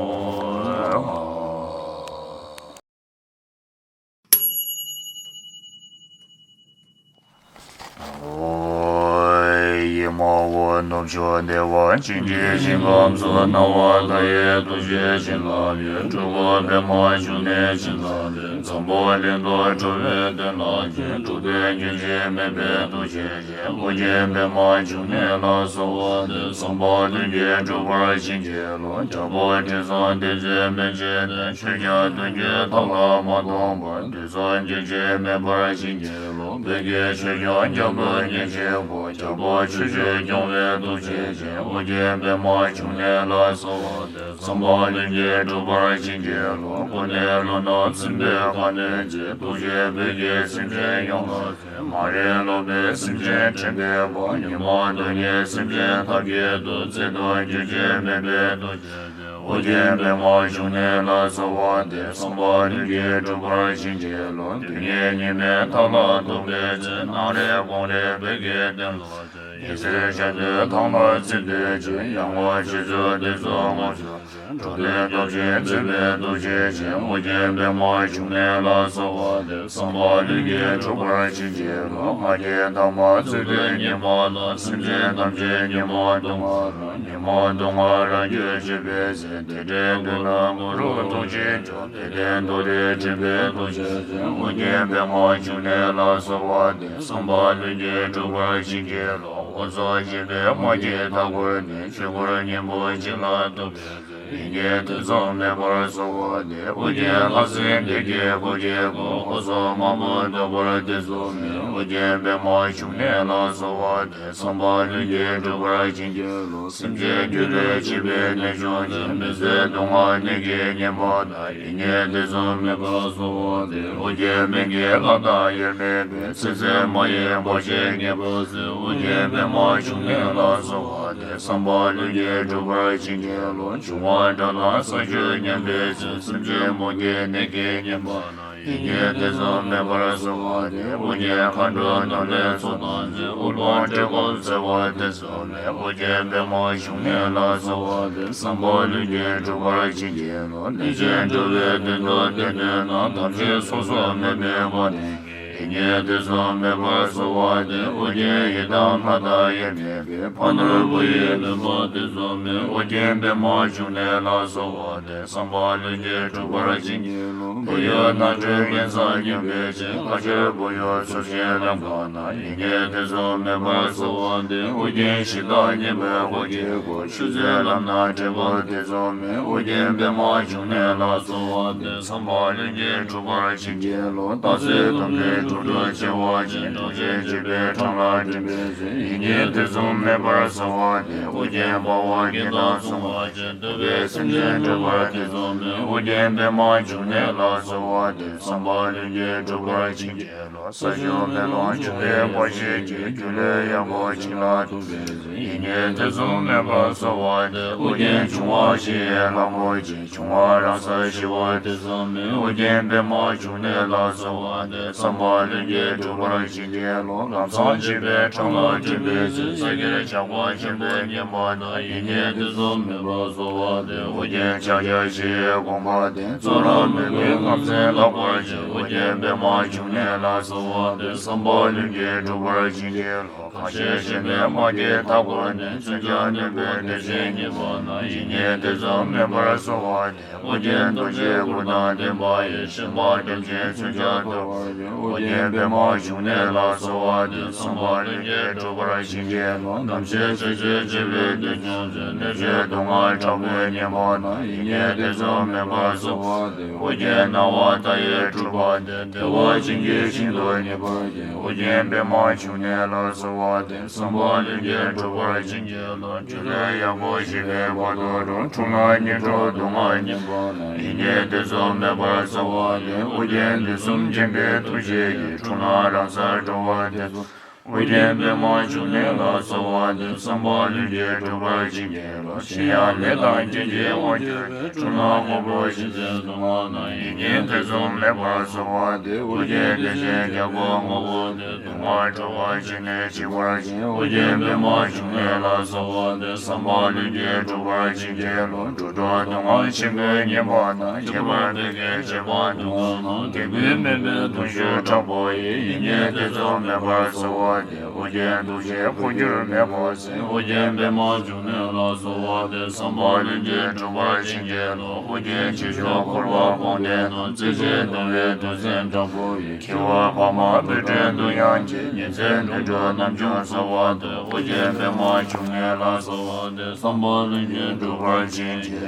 ཨོ། ཡི་མ་ཧོ། ནུབ་ཕྱོགས་བདེ་བ་ཅན་གྱི་ཞིང་ཁམས་སུ། སྣང་བ་མཐའ་ཡས་ཐུགས་རྗེའི་བྱིན་རླབས་ཀྱིས། སྤྲུལ་སྐུ་པདྨ་འབྱུང་གནས་བྱིན་རླབས་ལས། འཛམ་བུ་གླིང་དུ་འགྲོ་བའི་དོན་ལ་མཁྱེན། འགྲོ་དོན་རྒྱུན་ཆད་མེད་པའི་ཐུགས་རྗེ་ཅན། ཨོ་རྒྱན་པདྨ་འབྱུང་གནས་ལ་གསོལ་བ་འདེབས། བསམ་པ་ལྷུན་གྱིས་འགྲུབ་པར་བྱིན་གྱིས་རློབས། རྒྱལ་པོ་དྲི་བཟང་བདུད་རྩིའི་སྨན་གྱི་གནས། ཆོས་ཀྱང་དོན་གྱི་མཐའ་ལ་མ་སྟོངས་པར། དུས་གསུམ་རྒྱུན་ཆད་མེད་པར་བྱིན་གྱིས་རློབས། བོད་ཀྱི་ཆོས་སྐྱོང་རྒྱ་མཚོ་ཉེར་གཅིག་པོ། རྒྱལ་པོ་ཆོས་སྤྱོད་སྐྱོང་བའི་ཐུགས་རྗེ་ཅན། ཨོ་རྒྱན་པདྨ་འབྱུང་གནས་ལ་གསོལ་བ་འདེབས། བསམ་པ་ལྷུན་གྱིས་འགྲུབ་པར་བྱིན་གྱིས་རློབས། སྐུ་ནི་ཀླུ་རྣམས་ཚིམ་པའི་ཁ་གནོན་མཛད། ཐུགས་རྗེས་བོད་ཀྱི་སེམས་ཅན་ཡོངས་ལ་མ་རིག་ལོག་པའི་སེམས་ཅན་འདྲེན་པའི་དཔལ། ཉོན་མོངས་གདོན་བགེགས་སེམས་ཅན་མཐའ་བསྐྱེད་དུ། བརྩེ་གདུང་རྒྱུན་ཆད་མེད་པའི་ཐུགས་རྗེ་ཅན། ཨོ་རྒྱན་པདྨ་འབྱུང་གནས་ལ་གསོལ་བ་འདེབས། བསམ་པ་ལྷུན་གྱིས་འགྲུབ་པར་བྱིན་གྱིས་རློབས། དུས་ངན་ཉི་མའི་མཐའ་ལ་ཐུག་པའི་ཚེ། ནམ་རེ་དགོང་རེ་བོད་ཀྱི་དོན་ལ་མཛད། ཉི་ཟེར་འཇའ་ཚོན་ཐང་ལ་ཚིག་འདོད་ཅིང་། ཡར་ངོ་སྤྱི་གཙུག་དུས་གསུམ་ངོ་སྤྱོད། འགྲོ་དོན་སྟོབས་ཆེན་མཛད་པའི་ཐུགས་རྗེ་ཅན། ཨོ་རྒྱན་པདྨ་འབྱུང་གནས་ལ་གསོལ་བ་འདེབས། བསམ་པ་ལྷུན་གྱིས་འགྲུབ་པར་བྱིན་གྱིས་རློབས། ང་རྒྱལ་དག་པ་རྩོད་དུས་ཉི་མ་ལ། སེམས་ཅན་ཐམས་ཅད་ཉོན་མོངས་དུག་ལྔ་རང་། ཉོན་མོངས་དུག་ལྔ་རང་རྒྱུད་གཅོད་པའི་ཚེ། དེ་འདྲའི་དོན་དམ་གུ་རུ་ཐུགས་རྗེ་ཆེ། དེ་ལྟའི་མདོ་སྡེ་དྲན་པའི་ཐུགས་རྗེ་ཅན། ཨོ་རྒྱན་པདྨ་འབྱུང་གནས་ལ་གསོལ་བ་འདེབས། བསམ་པ་ལྷུན་གྱིས་འགྲུབ་པར་བྱིན་གྱིས་རློབས། འོ་ཚོགས་སྦྱིན་པའི་དམག་གིས་མཐའ་བསྐོར་ནས། ཆོས་འཁོར་གཉན་པོ་འཇིག་ལ་གཏུགས་པའི་ཚེ། ཡིན་གྱི་ཐེ་ཚོམ་མེད་པར་གསོལ་བ་འདེབས། ཨོ་རྒྱན་ལྷ་སྲིན་སྡེ་བརྒྱད་འཁོར་གྱིས་བསྐོར། འོ་ཚོགས་དམག་དཔུང་བཟློག་པར་ཐེ་ཚོམ་མེད། ཨོ་རྒྱན་པདྨ་འབྱུང་གནས་ལ་གསོལ་བ་འདེབས། བསམ་པ་ལྷུན་གྱིས་འགྲུབ་པར་བྱིན་གྱིས་རློབས། སེམས་ཅན་སྒྱུ་ལུས་བྱེད་པའི་ནད་གཞུང་ཅན། མི་བཟོད་སྡུག་བསྔལ་ནད་ཀྱིས་ཉེན་པ་དང་། ཡིན་གྱི་ཐེ་ཚོམ་མེད་པར་གསོལ་བ་འདེབས། ཨོ་རྒྱན་སྨན་གྱི་བླ་དང་དབྱེར་མེད་པའི། ཚེ་ཟད་མ་ཡིན་བར་ཆད་ངེས་པར་སེལ། ཨོ་རྒྱན་པདྨ་འབྱུང་གནས་ལ་གསོལ་བ་འདེབས། བསམ་པ་ལྷུན་གྱིས་འགྲུབ་པར་བྱིན་གྱིས་རློབས། འབྱུང་བ་དགྲ་དང་ས་བཅུད་ཉམས་པའི་ཚེ། སེམས་ཅན་མུ་གེའི་ནད་ཀྱིས་ཉེན་པ་ན། ཡིན་གྱི་ཐེ་ཚོམ་མེད་པར་གསོལ་བ་འདེབས། ཨོ་རྒྱན་མཁའ་འགྲོ་ནོར་ལྷའི་ཚོགས་དང་མཛོད། དབུལ་ཕོངས་བཀྲེས་སྐོམ་སེལ་བར་ཐེ་ཚོམ་མེད། ཨོ་རྒྱན་པདྨ་འབྱུང་གནས་ལ་གསོལ་བ་འདེབས། བསམ་པ་ལྷུན་གྱིས་འགྲུབ་པར་བྱིན་གྱིས་རློབས། ལས་ཅན་འགྲོ་བའི་དོན་དུ་བདེ་འདོད་དང་། དམ་ཆོས་སོ་སོར་མི་སྨོད་པ་ནི། ཡིན་གྱི་ཐེ་ཚོམ་མེད་པར་གསོལ་བ་འདེབས། ཨོ་རྒྱན་ཡི་དམ་ལྷ་དང་དབྱེར་མེད་པའི། ཕ་ནོར་བུ་ཡིས་ལོན་པར་ཐེ་ཚོམ་མེད། ཨོ་རྒྱན་པདྨ་འབྱུང་གནས་ལ་གསོལ་བ་འདེབས། བསམ་པ་ལྷུན་གྱིས་འགྲུབ་པར་བྱིན་གྱིས་རློབས། བུ་ཡུག་ནང་ཁྲོལ་ངན་སོང་སྨྱོན་པའི་ཚེ། ལྷག་ཆད་བུ་ཡུག་ཚུར་བྱིན་ལམ་གང་ན། ཡིན་གྱི་ཐེ་ཚོམ་མེད་པར་གསོལ་བ་འདེབས། ཨོ་རྒྱན་གཞི་བདག་གཉན་པོའི་འཁོར་གྱིས་བསྐོར། ཆོས་མཛད་ལམ་སྣ་འདྲེན་པར་ཐེ་ཚོམ་མེད། ཨོ་རྒྱན་པདྨ་འབྱུང་གནས་ལ་གསོལ་བ་འདེབས། བསམ་པ་ལྷུན་གྱིས་འགྲུབ་པར་བྱིན་གྱིས་རློབས། རྟག་འཚེ་དུག་གི་དུག་སྦྲུལ་མཆེ་བ་ཅན། འགྲོགས་བྱེད་བྱིས་པའི་འཕྲང་ལ་འགྲིམ་པའི་ཚེ། ཡིན་གྱི་ཐེ་ཚོམ་མེད་པར་གསོལ་བ་འདེབས། ཨོ་རྒྱན་དཔའ་བོ་བརྒྱད་དང་སྲུང་བ་ཅན། འདོད་པའི་སེམས་ཅན་སྒྲོལ་བར་ཐེ་ཚོམ་མེད། ཨོ་རྒྱན་པདྨ་འབྱུང་གནས་ལ་གསོལ་བ་འདེབས། བསམ་པ་ལྷུན་གྱིས་འགྲུབ་པར་བྱིན་གྱིས་རློབས། ས་ཆུ་མེ་རླུང་འབྱུང་བའི་འབར་བྱེད་ཀྱི། སྒྱུ་ལུས་ཡག་པོ་བྱིན་ལ་གཏུགས་པའི་ཚེ། ཡིན་གྱི་ཐེ་ཚོམ་མེད་པར་གསོལ་བ་འདེབས། ཨོ་རྒྱན་འབྱུང་བ་བཞི་ཡི་ལྷ་མོ་ཆེ། འབྱུང་བ་རང་སར་ཞི་བར་ཐེ་ཚོམ་མེད། ཨོ་རྒྱན་པདྨ་འབྱུང་གནས་ལ་གསོལ་བ་འདེབས། བསམ་པ་ལྷུན་གྱིས་འགྲུབ་པར་བྱིན་གྱིས་རློབས། ལམ་སྲང་བྱིས་པའི་འཕྲང་ལ་འགྲིམ་པའི་ཚེ། ས་དཀྱིལ་ཇག་པ་ཆེན་པོས་ཉེན་པ་ན། ཡིན་གྱི་ཐེ་ཚོམ་མེད་པར་གསོལ་བ་འདེབས། ཨོ་རྒྱན་ཕྱག་རྒྱ་བཞི་ཡི་དགོངས་པ་ལྡན། བཙོན་རར་མི་བཀོད་རྔམ་སེམས་ལྷག་པར་ཆེ། ཨོ་རྒྱན་པདྨ་འབྱུང་གནས་ལ་གསོལ་བ་འདེབས། བསམ་པ་ལྷུན་གྱིས་འགྲུབ་པར་བྱིན་གྱིས་རློབས། གང་ཞིག་གཞན་ཕན་དམག་གིས་མཐའ་བསྐོར་ནས། མཚོན་ཆ་རྣོན་པོས་དེར་ཆེན་ཉེན་པ་ན། ཡིན་གྱི་ཐེ་ཚོམ་མེད་པར་གསོལ་བ་འདེབས། ཨོ་རྒྱན་རྡོ་རྗེའི་གུར་དང་ལྡན་པ་ཡི། ཞེན་པ་སྐྱོན་ཅན་མཚོན་ཆ་གཏོར་བར་འགྱུར། ཨོ་རྒྱན་པདྨ་འབྱུང་གནས་ལ་གསོལ་བ་འདེབས། བསམ་པ་ལྷུན་གྱིས་འགྲུབ་པར་བྱིན་གྱིས་རློབས། ནམ་ཞིག་ཚེ་སྲོག་འཆི་བའི་དུས་བྱུང་ཚེ། ནད་བཅོས་སྡུག་བསྔལ་དྲག་པོས་ཉེན་པ་ན། ཡིན་གྱི་ཐེ་ཚོམ་མེད་པར་གསོལ་བ་འདེབས། ཨོ་རྒྱན་སྣང་བ་མཐའ་ཡས་སྤྲུལ་པ་སྟེ། བདེ་བ་ཅན་གྱི་ཞིང་དུ་ངེས་པར་སྐྱེ། ཨོ་རྒྱན་པདྨ་འབྱུང་གནས་ལ་གསོལ་བ་འདེབས། བསམ་པ་ལྷུན་གྱིས་འགྲུབ་པར་བྱིན་གྱིས་རློབས། སྒྱུ་ལུས་ཡག་པོ་བྱེད་པའི་བར་དོ་རུ། འཁྲུལ་སྣང་ཉིད་འགྲོ་སྡུག་བསྔལ་ཉེན་པ་ན། ཡིན་གྱི་ཐེ་ཚོམ་མེད་པར་གསོལ་བ་འདེབས། ཨོ་རྒྱན་དུས་གསུམ་མཁྱེན་པའི་ཐུགས་རྗེ་ཡིས། འཁྲུལ་སྣང་རང་སར་གྲོལ་བར་ཐེ་ཚོམ། ཨོ་རྒྱན་པདྨ་འབྱུང་གནས་ལ་གསོལ་བ་འདེབས། བསམ་པ་ལྷུན་གྱིས་འགྲུབ་པར་བྱིན་གྱིས་རློབས། གཞན་ཡང་ལས་དང་རྐྱེན་གྱིས་དབང་གྱུར་པའི། འཁྲུལ་སྣང་འཁོར་བུ་ཞེན་ཚེ་སྡུག་བསྔལ་ན། ཡིན་གྱི་ཐེ་ཚོམ་མེད་པར་གསོལ་བ་འདེབས། ཨོ་རྒྱན་བདེ་ཆེན་རྒྱལ་པོ་ངོ་བོ་སྟེ། སྡུག་བསྔལ་འཁྲུལ་པ་ཞི་ནས་འཇིགས་པར་བྱེད། ཨོ་རྒྱན་པདྨ་འབྱུང་གནས་ལ་གསོལ་བ་འདེབས། བསམ་པ་ལྷུན་གྱིས་འགྲུབ་པར་བྱིན་གྱིས་རློབས། འགྲོ་དྲུག་སྡུག་བསྔལ་ཆེན་པོས་ཉེན་པ་ན། ཁྱད་པར་བོད་ཀྱི་བྱེ་བྲག་སྡུག་བསྔལ་ན། སྡིག་པའི་དམན་པའི་གདུང་ཤུགས་དྲག་པོ་ཡིས། ཡིན་གྱི་ཐེ་ཚོམ་མེད་པར་གསོལ་བ་འདེབས། ཨོ་རྒྱན་ཐུགས་རྗེས་འཕོ་འགྱུར་མེད་པར་གཟིགས། ཨོ་རྒྱན་པདྨ་འབྱུང་གནས་ལ་གསོལ་བ་འདེབས། བསམ་པ་ལྷུན་གྱིས་འགྲུབ་པར་བྱིན་གྱིས་རློབས། ཨོ་རྒྱན་ཆོས་སྐྱོང་འཁོར་བ་སྤངས་ཏེ་ན། རྩེ་གཅིག་གདུང་བའི་གདུང་སེམས་དྲག་པོ་ཡིས། ཁྱེའུ་འཕགས་མ་སྤོས་སྤྲིན་བདུད་དབྱངས་ཀྱིས། ཉི་ཚེ་དུད་འགྲོ་རྣམས་ཀྱང་གསོལ་བ་འདེབས། ཨོ་རྒྱན་པདྨ་འབྱུང་གནས་ལ་གསོལ་བ་འདེབས། བསམ་པ་ལྷུན་གྱིས་འགྲུབ་པར་བྱིན་གྱིས་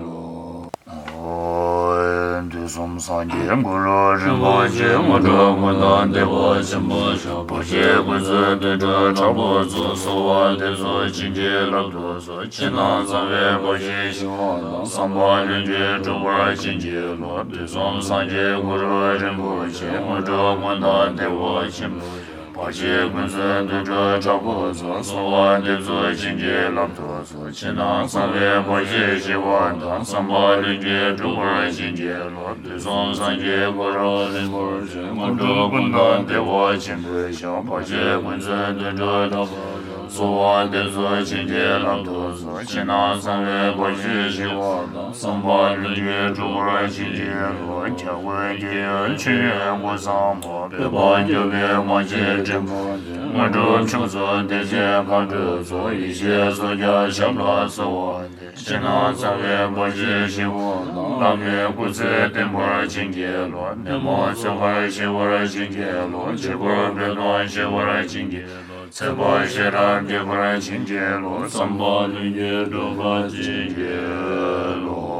རློབས། དུས་གསུམ་སངས་རྒྱས་གུ་རུ་རིན་པོ་ཆེ། དངོས་གྲུབ་ཀུན་བདག་བདེ་བ་ཆེན་པོ་ཤོག། བར་ཆད་ཀུན་སེལ་དུད་འགྲོ་དྲག་པོ་ཚོགས། གསོལ་བ་འདེབས་སོ་བྱིན་གྱིས་བརླབ་ཏུ་གསོལ། ཕྱི་ནང་གསང་བའི་འབངས་ཀྱིས་ཞི་བ་དང་། བསམ་པ་ལྷུན་གྱིས་འགྲུབ་པར་བྱིན་གྱིས་རློབས། དུས་གསུམ་སངས་རྒྱས་གུ་རུ་རིན་པོ་ཆེ། དངོས་གྲུབ་ཀུན་བདག་བདེ་བ་ཆེན་པོ། བར་ཆད་ཀུན་སེལ་དུད་འགྲོ་དྲག་པོ་ཚོགས། གསོལ་བ་འདེབས་སོ་བྱིན་གྱིས་བརླབ་ཏུ་གསོལ། ཕྱི་ནང་གསང་བའི་འབངས་ཀྱིས་ཞི་བ་དང་། བསམ་པ་ལྷུན་གྱིས་འགྲུབ་པར་བྱིན་གྱིས་རློབས། དུས་གསུམ་སངས་རྒྱས་གུ་རུ་རིན་པོ་ཆེ། དངོས་གྲུབ་ཀུན་བདག་བདེ་བ་ཆེན་པོ་ཤོག། བར་ཆད་ཀུན་སེལ་དུད་འགྲོ་དྲག་པོ་ཚོགས། གསོལ་བ་འདེབས་སོ་བྱིན་གྱིས་བརླབ་ཏུ་གསོལ། ཕྱི་ནང་གསང་བའི་བར་ཆད་ཞི་བ་དང་། བསམ་པ་ལྷུན་གྱིས་འགྲུབ་པར་བྱིན་གྱིས་རློབས། ཁྱབ་བཀོད་རྒྱལ་ཡུལ་ཆོས་ཡུལ་སྐུ་གསུམ་པོ། བོད་པ་སྐྱོབ་པའི་མ་ཆེན་འབྲིང་པོ་དེ། དངོས་གྲུབ་མཆོག་སྩོལ་བདེ་ཆེན་མཁའ་འགྲོའི་ཚོགས། ཡེ་ཤེས་སོ་བརྒྱ་ཞབས་ལ་གསོལ་བ་འདེབས། ཕྱི་ནང་གསང་བའི་བར་ཆད་ཞི་བ་དང་། བླ་མའི་སྐུ་ཚེ་བརྟན་པར་བྱིན་གྱིས་རློབས། ནད་མུག་ཚེ་འཕེལ་ཞི་བར་བྱིན་གྱིས་རློབས། ཕྱི་སྒོ་བོད་དོན་ཞི་བར་བྱིན་གྱིས་རློབས། ཚེ་དཔག་ཤེས་རབ་རྒྱས་པར་བྱིན་གྱིས་རློབས། བསམ་པ་ལྷུན་གྱིས་འགྲུབ་པར་བྱིན་གྱིས་རློབས།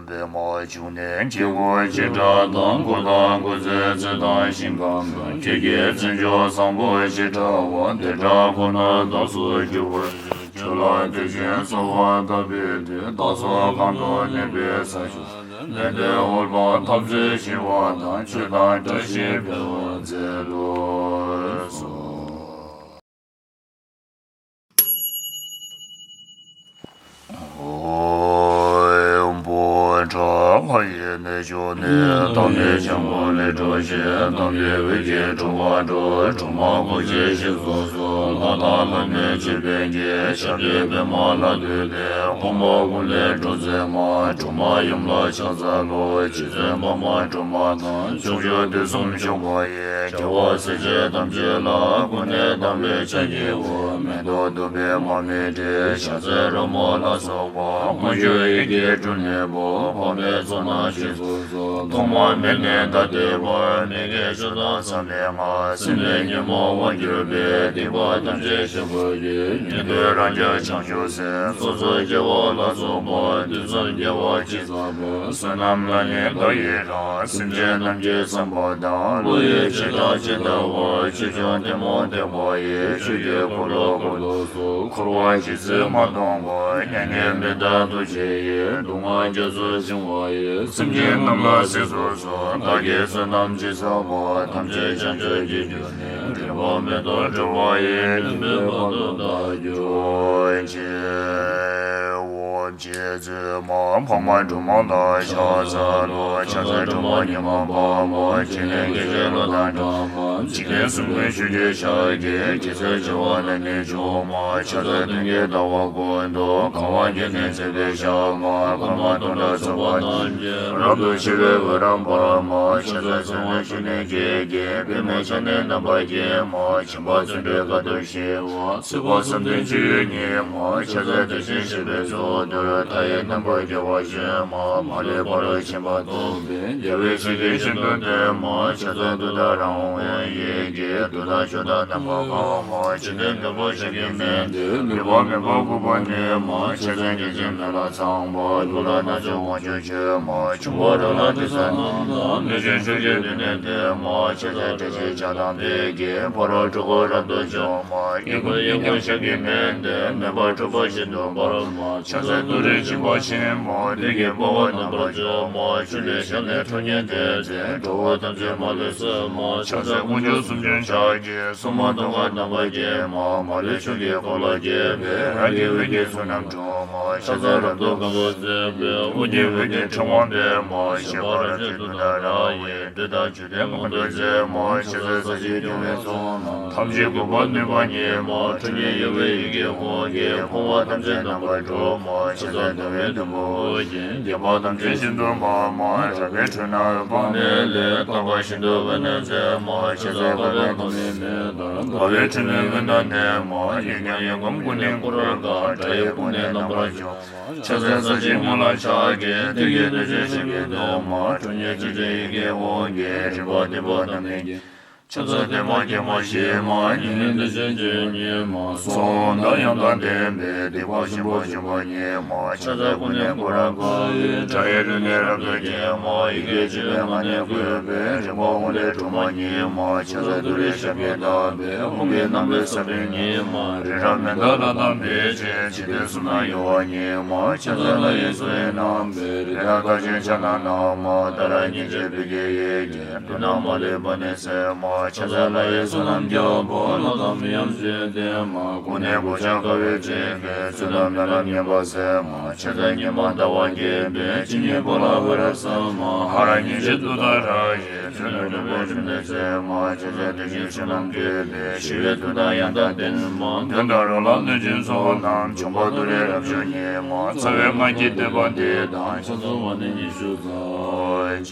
པདྨ་འབྱུང་གནས་དཀྱིལ་འཁོར་བྱེ་བྲག་དང་། སྐུ་དང་སྐུ་ཚེའི་ཚད་དང་ཞིང་ཁམས་དང་། ཁྱེད་ཀྱི་བརྩོན་འགྲུས་བཟང་པོ་ཞེས་གྲགས་པ། དེ་དག་ཁོ་ནར་བདག་སོགས་འགྱུར་བར་ཤོག། ཆོས་ལ་དད་ཅིང་གསོལ་བ་བཏབ་པའི་མཐུས། བདག་སོགས་གང་དུ་གནས་པའི་ས་ཕྱོགས་སུ། ནད་དང་ཨུཏྤལ་འཐབ་རྩོད་ཞི་བ་དང་། ཆོས་དང་བཀྲ་ཤིས་འཕེལ་བར་མཛད་དུ་གསོལ། ཨོམ་བུ་ཕྲ་ལྷ་ཡི་གནས་མཆོག་ནས། དམ་པའི་ཆང་ཁོག་ལས་སྤྲོ་ཞིང་། དམ་པའི་འོད་ཀྱི་འཕྲོ་བ་སྒྲོག་སྒྲོལ་མ་སྒོ་འབྱེད་ཞིག་སོགས་སུ། ལྷ་དང་ལྷ་མིན་ཆོས་འཕེལ་གྱི། ཞབས་པད་པདྨ་ལ་བཏུད་དེ། དགོངས་པ་ཀུན་ལས་སྒྲོལ་མཛད་མ། སྒྲོལ་མ་ཡུམ་ལ་ཕྱག་འཚལ་ལོ། རྗེ་བཙུན་འཕགས་མ་སྒྲོལ་མ་དང་། ཕྱོགས་བཅུ་དུས་གསུམ་བཞུགས་པ་ཡི། རྒྱལ་བ་སྲས་བཅས་ཐམས་ཅད་ལ། ཀུན་ནས་དམ་པའི་ཕྱག་བགྱིའོ། མེ་ཏོག་བདུག་སྤོས་མར་མེ་དྲི། ཞལ་ཟས་རོལ་མོ་ལ་སོགས་པ། དངོས་གྲུབ་ཡིད་ཀྱིས་སྤྲུལ་ནས་འབུལ། འཕགས་མའི་ཚོགས་རྣམས་ཞིག་སོགས་སུ། ཐོག་མ་མེད་ནས་ད་ལྟའི་བར། མི་དགེ་བཅུ་དང་མཚམས་མེད་ལྔ། སྲིད་པའི་ཉོན་མོངས་དབང་གྱུར་པའི། སྡིག་པ་ཐམས་ཅད་བཤགས་པར་བགྱི། ཉན་ཐོས་རང་རྒྱལ་བྱང་ཆུབ་སེམས། སོ་སོར་རྒྱལ་བ་ལ་སོགས་པ། དུས་གསུམ་རྒྱལ་བ་ཅི་བསམ་པ། བསོད་ནམས་ལ་ནི་བདག་ཡི་རང་། སེམས་ཅན་རྣམས་ཀྱི་བསམ་པ་དང་། བློ་ཡི་བྱེ་བྲག་ཇི་ལྟ་བར། ཆོས་སྐྱོང་ཐུན་མོང་ཐེག་པ་ཡི། ཆོས་ཀྱི་འཁོར་ལོ་བསྐོར་དུ་གསོལ། འཁོར་བ་ཇི་སྲིད་མ་སྟོངས་བར། མྱ་ངན་འདའ་ལྟ་ཐུགས་རྗེ་ཡིས། སྡུག་བསྔལ་རྒྱ་མཚོར་བྱིང་བ་ཡི། སེམས་ཅན་རྣམས་ལ་གཟིགས་སུ་གསོལ། བདག་གི་བསོད་ནམས་ཇི་བསགས་པ། ཐམས་ཅད་བྱང་ཆུབ་ཀྱི་རྒྱུ་ནི། རིག་པ་མེ་ཏོག་སྤྲུལ་པ་ཡི། ལེགས་པའི་བར་དུ་བདག་གྱུར་ཅིག། ཨོཾ་རྗེ་བཙུན་མ་འཕགས་མ་སྒྲོལ་མ་ལ་ཕྱག་འཚལ་ལོ། ཕྱག་འཚལ་སྒྲོལ་མ་ཉི་མ་འཕགས་མ། འཇིག་རྟེན་སྐྱེ་མཆེད་བློ་དང་འདྲ་བ། འཇིག་རྟེན་གསུམ་མགོན་ཆུ་སྐྱེས་ཞལ་གྱི། རྒྱལ་སྲས་བྱེ་བ་ལས་ནི་བྱུང་མ། ཕྱག་འཚལ་སྟོན་ཀའི་ཟླ་བ་ཀུན་ཏུ། གང་བ་བརྒྱ་ནི་བརྩེགས་པའི་ཞལ་མ། པདྨ་སྟོང་ཕྲག་ཚོགས་པ་རྣམས་ཀྱིས། རབ་ཏུ་ཕྱེ་བའི་འོད་རབ་འབར་མ། ཕྱག་འཚལ་ཚངས་དབྱངས་ཕྱུག་ནས་སྐྱེས་ཀྱི། པདྨས་ཕྱག་ནི་རྣམ་པར་བརྒྱན་མ། བྱམས་པ་བརྩོན་འགྲུས་དཀའ་ཐུབ་ཞི་བ། སྲིད་པ་བསམ་གཏན་སྤྱོད་ཡུལ་ཉིད་མ། ཕྱག་འཚལ་བདེ་ཆེན་བཞད་པའི་གཙུག་ཏོར། མཐའ་ཡས་རྣམ་པར་རྒྱལ་བ་ཞི་མ། མ་ལུས་ཕ་རོལ་ཕྱིན་པ་སྟོན་པའི། རྒྱལ་བའི་སྲས་ཀྱིས་ཤིན་ཏུ་བསྟེན་མ། ཕྱག་འཚལ་ཏུཏྟཱ་ར་ཧཱུྃ་ཡི་གེས། བདུད་དང་ཕྱོགས་དང་རྣམ་པར་སྤངས་མ། འཇིག་རྟེན་བདུན་པོ་ཞབས་ཀྱིས་མནན་ཏེ། ལུས་པ་མེད་པར་འགུགས་པར་ནུས་མ། ཕྱག་འཚལ་བརྒྱ་བྱིན་ལས་ལ་ཚངས་པ། གླུ་ལ་རྣམ་འཇོམས་དབང་ཕྱུག་མཆོད་མ། འབྱུང་བ་རོ་ལངས་དྲི་ཟ་རྣམས་དང་། གནོད་སྦྱིན་ཕྱོགས་ཀྱི་བདུད་ནི་འདུལ་མ། ཕྱག་འཚལ་བཀྲ་ཤིས་ལྕགས་དང་འཕེལ་གྱིས། ཕ་རོལ་འཁྲུལ་འཁོར་རབ་ཏུ་འཇོམས་མ། ཡི་གུ་དབྱིངས་ཀྱང་ཞབས་ཀྱིས་མནན་ཏེ། མེ་འབར་འཁྲུགས་པ་ཤིན་ཏུ་འབར་མ། ཕྱག་འཚལ་ཏུ་རེའི་འཇིགས་པ་ཆེན་མ། བདུད་ཀྱི་དཔའ་བོ་རྣམ་པར་འཇོམས་མ། ཆུ་ལས་ཞབས་ནི་ཁྲོ་གཉེར་འདེད་མཛད། ཁྲོ་བོ་ཐམས་ཅད་མ་ལུས་གསོད་མ། ཕྱག་འཚལ་དཀོན་མཆོག་གསུམ་མགོན་ཕྱག་རྒྱའི། སྲུང་མ་གདུང་བ་རྣམ་པར་བརྒྱན་མ། མ་ལུས་ཕྱོགས་ཀྱི་འཁོར་ལོ་བརྒྱན་པའི། རང་གི་འོད་ཀྱིས་གཟུགས་རྣམས་སྤྲུལ་མ། ཕྱག་འཚལ་རབ་ཏུ་དགའ་བ་བརྩེགས་པའི། དབུ་རྒྱན་འོད་ཀྱི་ཕྲེང་བ་འདྲེས་མ། བཞད་པ་རབ་བརྗིད་ཏུཏྟཱ་ར་ཡིས། བདུད་དང་ཆོས་འདྲེ་མང་དུ་བསད་མ། ཕྱག་འཚལ་ས་གཞིའི་སྐྱོང་བའི་ཚོགས་རྣམས། ཐམས་ཅད་འགུགས་པར་ནུས་པ་ཉིད་མ། ཁྲོ་གཉེར་གཡོ་བའི་ཡི་གེ་ཧཱུྃ་གིས། ཕོངས་པ་ཐམས་ཅད་རྣམ་པར་སྒྲོལ་མ། ཕྱག་འཚལ་ཟླ་བའི་དུམ་བུ་དབུ་བརྒྱན། རྒྱལ་པོ་ཐམས་ཅད་ཤིན་ཏུ་འཕགས་མ། རལ་པའི་ཁྲོད་ན་འོད་དཔག་མེད་ལས། རྟག་པར་ཤིན་ཏུ་འོད་ནི་མཛད་མ། ཕྱག་འཚལ་འཕགས་པའི་ཁང་པའི་མེ་ལྟར། འབར་བའི་ཁྲོད་ནས་འོད་སྣང་ལྡན་མ། གཡས་བརྐྱང་གཡོན་བསྐུམ་ཀུན་ནས་བསྐོར་དཀའ། དགྲ་ཡི་དཔུང་ནི་རྣམ་པར་འཇོམས། ཕྱག་འཚལ་ས་གཞིའི་ངོས་ལ་ཕྱག་གི། གཏེར་གྱི་སྣོད་ཆེན་ཞབས་ཀྱིས་བརྡུང་མ། ཁྲོ་གཉེར་ཅན་དྲིལ་ཡི་གེ་ཧཱུྃ་གིས། རིམ་པ་བདུན་པོ་རྣམ་སྨིན་གྱིས། ཕྱག་འཚལ་བདེ་མོ་སྐྱེད་མོ་ཞི་མ། ཉེ་གནས་བདེ་ཆེན་སྤྱོད་ཡུལ་ཉིད་མ། གསུང་དང་དབྱངས་དང་ལྡན་པའི། སྡིག་པ་ཆེན་པོ་འཇོམས་པ་ཉིད་མ། ཕྱག་འཚལ་ཀུན་ནས་བསྐོར་དཀའ་ཡི། དགྲ་ཡི་ལུས་ནི་རབ་ཏུ་འགེམས་མ། ཡི་གེ་བཅུ་པའི་ངག་ནི་བཀོད་པའི། རིམ་པ་ཧཱུྃ་ལས་སྒྲོལ་མ་ཉིད་མ། ཕྱག་འཚལ་ཏུ་རེའི་ཞབས་ཀྱིས་བཏབ་པའི། ཧཱུྃ་གི་རྣམ་པའི་ས་བོན་ཉིད་མ། རི་རབ་མནྡ་ལ་དང་འབིགས་བྱེད། འཇིག་རྟེན་གསུམ་ན་གཡོ་བ་ཉིད་མ། ཕྱག་འཚལ་ལྷ་ཡི་གསུང་བའི་རྣམ་པའི། རི་དྭགས་རྟགས་ཅན་ཕྱག་ན་བསྣམས་མ། ཏཱ་ར་གཉིས་བརྗོད་བོད་ཀྱི་ཡི་གེས། མདུན་ན་མ་ལུས་པ་ནི་སེལ་མ། ཕྱག་འཚལ་ལྷ་ཡི་བསོད་ནམས་ཀྱི་དཔལ། ལྷ་དང་མིའམ་ཅི་སྟེ་མ། སྐུ་ནི་གོ་ཆ་དཀར་པོས་བརྒྱན་པའི། ཚུལ་དང་མི་ལ་ངན་པ་སེལ་མ། ཕྱག་འཚལ་ཉི་མ་ཟླ་བ་རྒྱས་པའི། སྤྱན་གཉིས་པོ་ལ་འོད་རབ་གསལ་མ། ཧ་ར་གཉིས་བརྗིད་ཏུཏྟཱ་ར་ཡིས། ཚུལ་ཁྲིམས་སྒྲུབ་པའི་ཁྲིམས་ལས་འཛིན་མ། ཕྱག་འཚལ་བདེ་གཤེགས་བསོད་ནམས་སྤྲུལ་པའི། ཞི་བའི་མཐུ་དང་ཡང་དག་ལྡན་མ། གདོན་དང་རོ་ལངས་གནོད་སྦྱིན་ཚོགས་རྣམས། འཇོམས་པ་ཏུ་རེ་རབ་མཆོག་ཉིད་མ། རྩ་བའི་སྔགས་ཀྱི་བསྟོད་པ་འདི་དང་། ཕྱག་འཚལ་བ་ནི་ཉི་ཤུ་རྩ།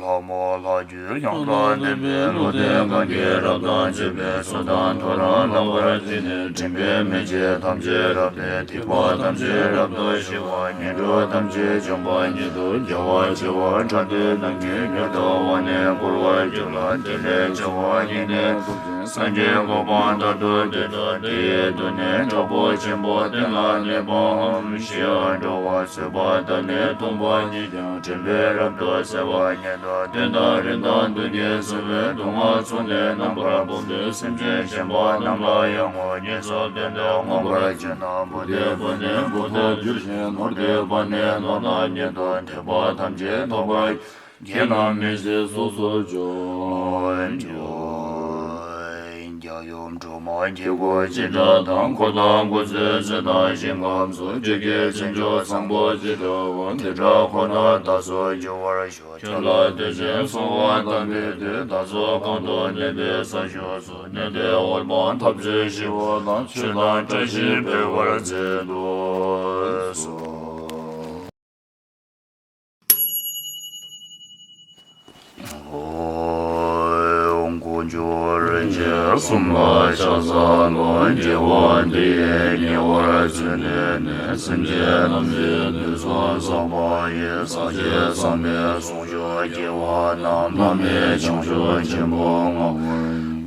ལྷ་མོ་ལྷ་གུར་ཡང་དག་ལྡན་པའི། ལུས་རྟེན་གང་གིས་རབ་ཏུ་ཕྱེ་བའི། གསོལ་དང་ཐོ་རངས་ལག་པར་བྱིན་ནས། དྲན་པས་མི་ཕྱེད་ཐམས་ཅད་རབ་སྟེར། སྡིག་པ་ཐམས་ཅད་རབ་ཏུ་ཞི་བ། ངན་འགྲོ་ཐམས་ཅད་འཇོམས་པ་ཉིད་དོ། རྒྱལ་བ་བྱེ་བ་ཕྲག་བདུན་རྣམས་ཀྱིས། མྱུར་དུ་དབང་ནི་བསྐུར་བར་འགྱུར་ལ། དེ་ལས་བྱེ་བ་ཉིད་ནི་ཐོབ་ཅིང་། སངས་རྒྱས་གོ་འཕང་རྟག་ཏུ་བདེ་ལ། དེ་ཡི་དུས་ནི་དྲག་པོ་ཆེན་པོ། གཏན་ལ་གནས་པའམ་ཤི་འགྲོ་བ། བཟོད་པ་དང་ནི་སྟོང་པ་ཉིད་ཀྱང་། དྲན་པས་རབ་ཏུ་གསལ་བ་ཉིད་དོ། གདོན་དང་རིམས་དང་སྡུག་བསྔལ་སྲིན་པོའི་སྡུག་བསྔལ་ཚོགས་ནི་རྣམ་པར་སྤངས་ཏེ། སེམས་ཅན་གཞན་པ་རྣམས་ལ་ཡང་ངོ་། ཉེས་སོགས་གདོན་དུ་མངོན་པར་བྱས་ན། བུ་སྟེ་བུ་ནི་བུ་ལྟར་འགྱུར་ཞིང་། ནོར་སྟེ་བ་ནི་ནོར་དང་ཉེ་དུ། འདོད་པ་ཐམས་ཅད་ཐོབ་པར། བགེགས་རྣམས་མི་བཟད་སོ་སོར་འཇོམས། འཇོམས། རྒྱལ་ཡུམ་སྒྲོལ་མ་དཀྱིལ་འཁོར་ཅི་འདྲ་དང་། འཁོར་དང་སྐུ་ཚེའི་ཚད་དང་ཞིང་ཁམས་སུ། ཆོས་ཀྱི་མཚན་མཆོག་བཟང་པོ་ཅི་འདྲ་བ། དེ་འདྲ་ཁོ་ན་བདག་སོགས་འཇུག་པར་ཤོག་ཁྱོད་ལ་དད་ཅིང་གསོལ་བ་བཏབ་པའི་མཐུས། བདག་སོགས་གང་དུ་གནས་པའི་ས་ཕྱོགས་སུ། གནས་བརྟན་དབུལ་ཕོངས་འཐབ་རྩོད་ཞི་བ་དང་། ཆོས་དང་བཀྲ་ཤིས་འཕེལ་བར་མཛད་དུ་གསོལ། ཨོ། དཀོན་མཆོག་རིན་ཆེན་གསུམ་ལ་ཕྱག་འཚལ་ལོ། དགེ་བ་འདི་ཡིས་ཉེ་བར་བརྩོན་ནས་ནི། སེམས་ཅན་རྣམས་ཀྱི་དོན་སུ་བསགས་པ་ཡི། ཟག་བཅས་ཟག་མེད་ཟུང་འཇུག་སྐྱེ་བ་རྣམས། བླ་མེད་བྱང་ཆུབ་ཆེན་པོ་ལྔ།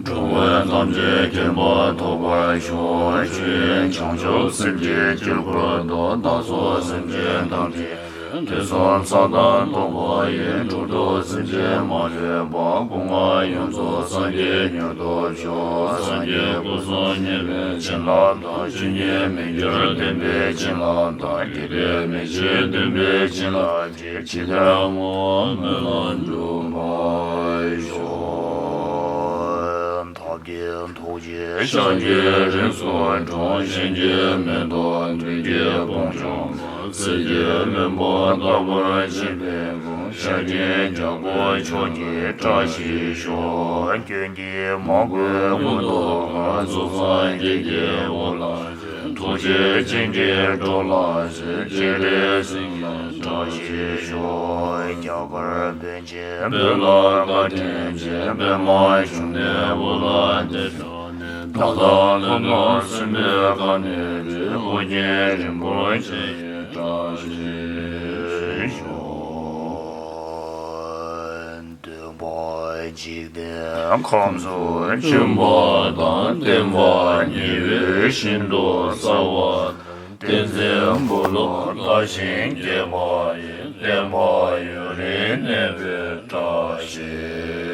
འགྲོ་བ་ཐམས་ཅད་མཁྱེན་པ་ཐོབ་པར་ཤོག་ཆོས་དབྱིངས་བྱང་ཆུབ་སེམས་ཀྱི་དཀྱིལ་འཁོར་དུ། བདག་སོགས་སེམས་ཅན་ཐམས་ཅད་དུས་གསུམ་ས་དང་སྟོང་པ་ཡི། འགྲོ་དྲུག་སེམས་ཅན་མ་ལུས་པ། སྐུ་ལྔ་ཡོངས་རྫོགས་སངས་རྒྱས་མྱུར་ཐོབ་ཤོག་སངས་རྒྱས་སྐུ་གསུམ་བརྙེས་པའི་བྱིན་རླབས་དང་། ཆོས་ཉིད་མི་འགྱུར་བདེན་པའི་བྱིན་རླབས་དང་། སྐྱེ་འཕེལ་མི་འཆི་བདེན་པའི་བྱིན་རླབས་ཀྱིས། ཇི་ལྟར་བསྔོ་བ་སྨོན་ལམ་འགྲུབ་པར་ཤོག་ཐབས་ཀྱི་ཐུགས་རྗེས་ཤཱཀྱའི་རིགས་སུ་འཁྲུངས། གཞན་གྱིས་མི་ཐུབ་བདུད་ཀྱི་དཔུང་འཇོམས་པ། གསེར་གྱི་ལྷུན་པོ་ལྟ་བུར་བརྗིད་པའི་སྐུ། ཞབས་བརྟན་རྒྱལ་པོ་མཆོག་གི་བཀྲ་ཤིས་ཤོག་ཀུན་གྱི་མ་གོས་མངོན་རྟོགས་དཀར། གཟུགས་བཟང་སྐྱེས་ཀྱི་འོད་ལ། ཐུགས་རྗེ་ཅན་གྱི་འགྲོ་ལ་གཟིགས། སྤྱན་རས་གཟིགས་ཀྱི་བཀྲ་ཤིས་ཤོག་རྒྱ་གར་པཎ་ཆེན་བོད་ལ་བཀའ་དྲིན་ཆེ། པདྨ་འབྱུང་གནས་དབུ་ལ་བརྟན་ཤོག་ནས། མདའ་དང་ཀླུ་ནག་སྲིན་པོའི་ཁ་གནོན་པའི། ཨོ་རྒྱན་རིན་པོ་ཆེ་ཡི་བཀྲ་ཤིས་ཤོག་སྟོན་པ་འཇིག་རྟེན་ཁམས་སུ་བྱོན་པ་དང་། བསྟན་པ་ཉི་འོད་བཞིན་དུ་གསལ་བ་དང་། བསྟན་འཛིན་འབུམ་ལ་བརྟགས་ཤིང་རྒྱས་པ་ཡི། བསྟན་པ་ཡུན་རིང་གནས་པའི་བཀྲ་ཤིས་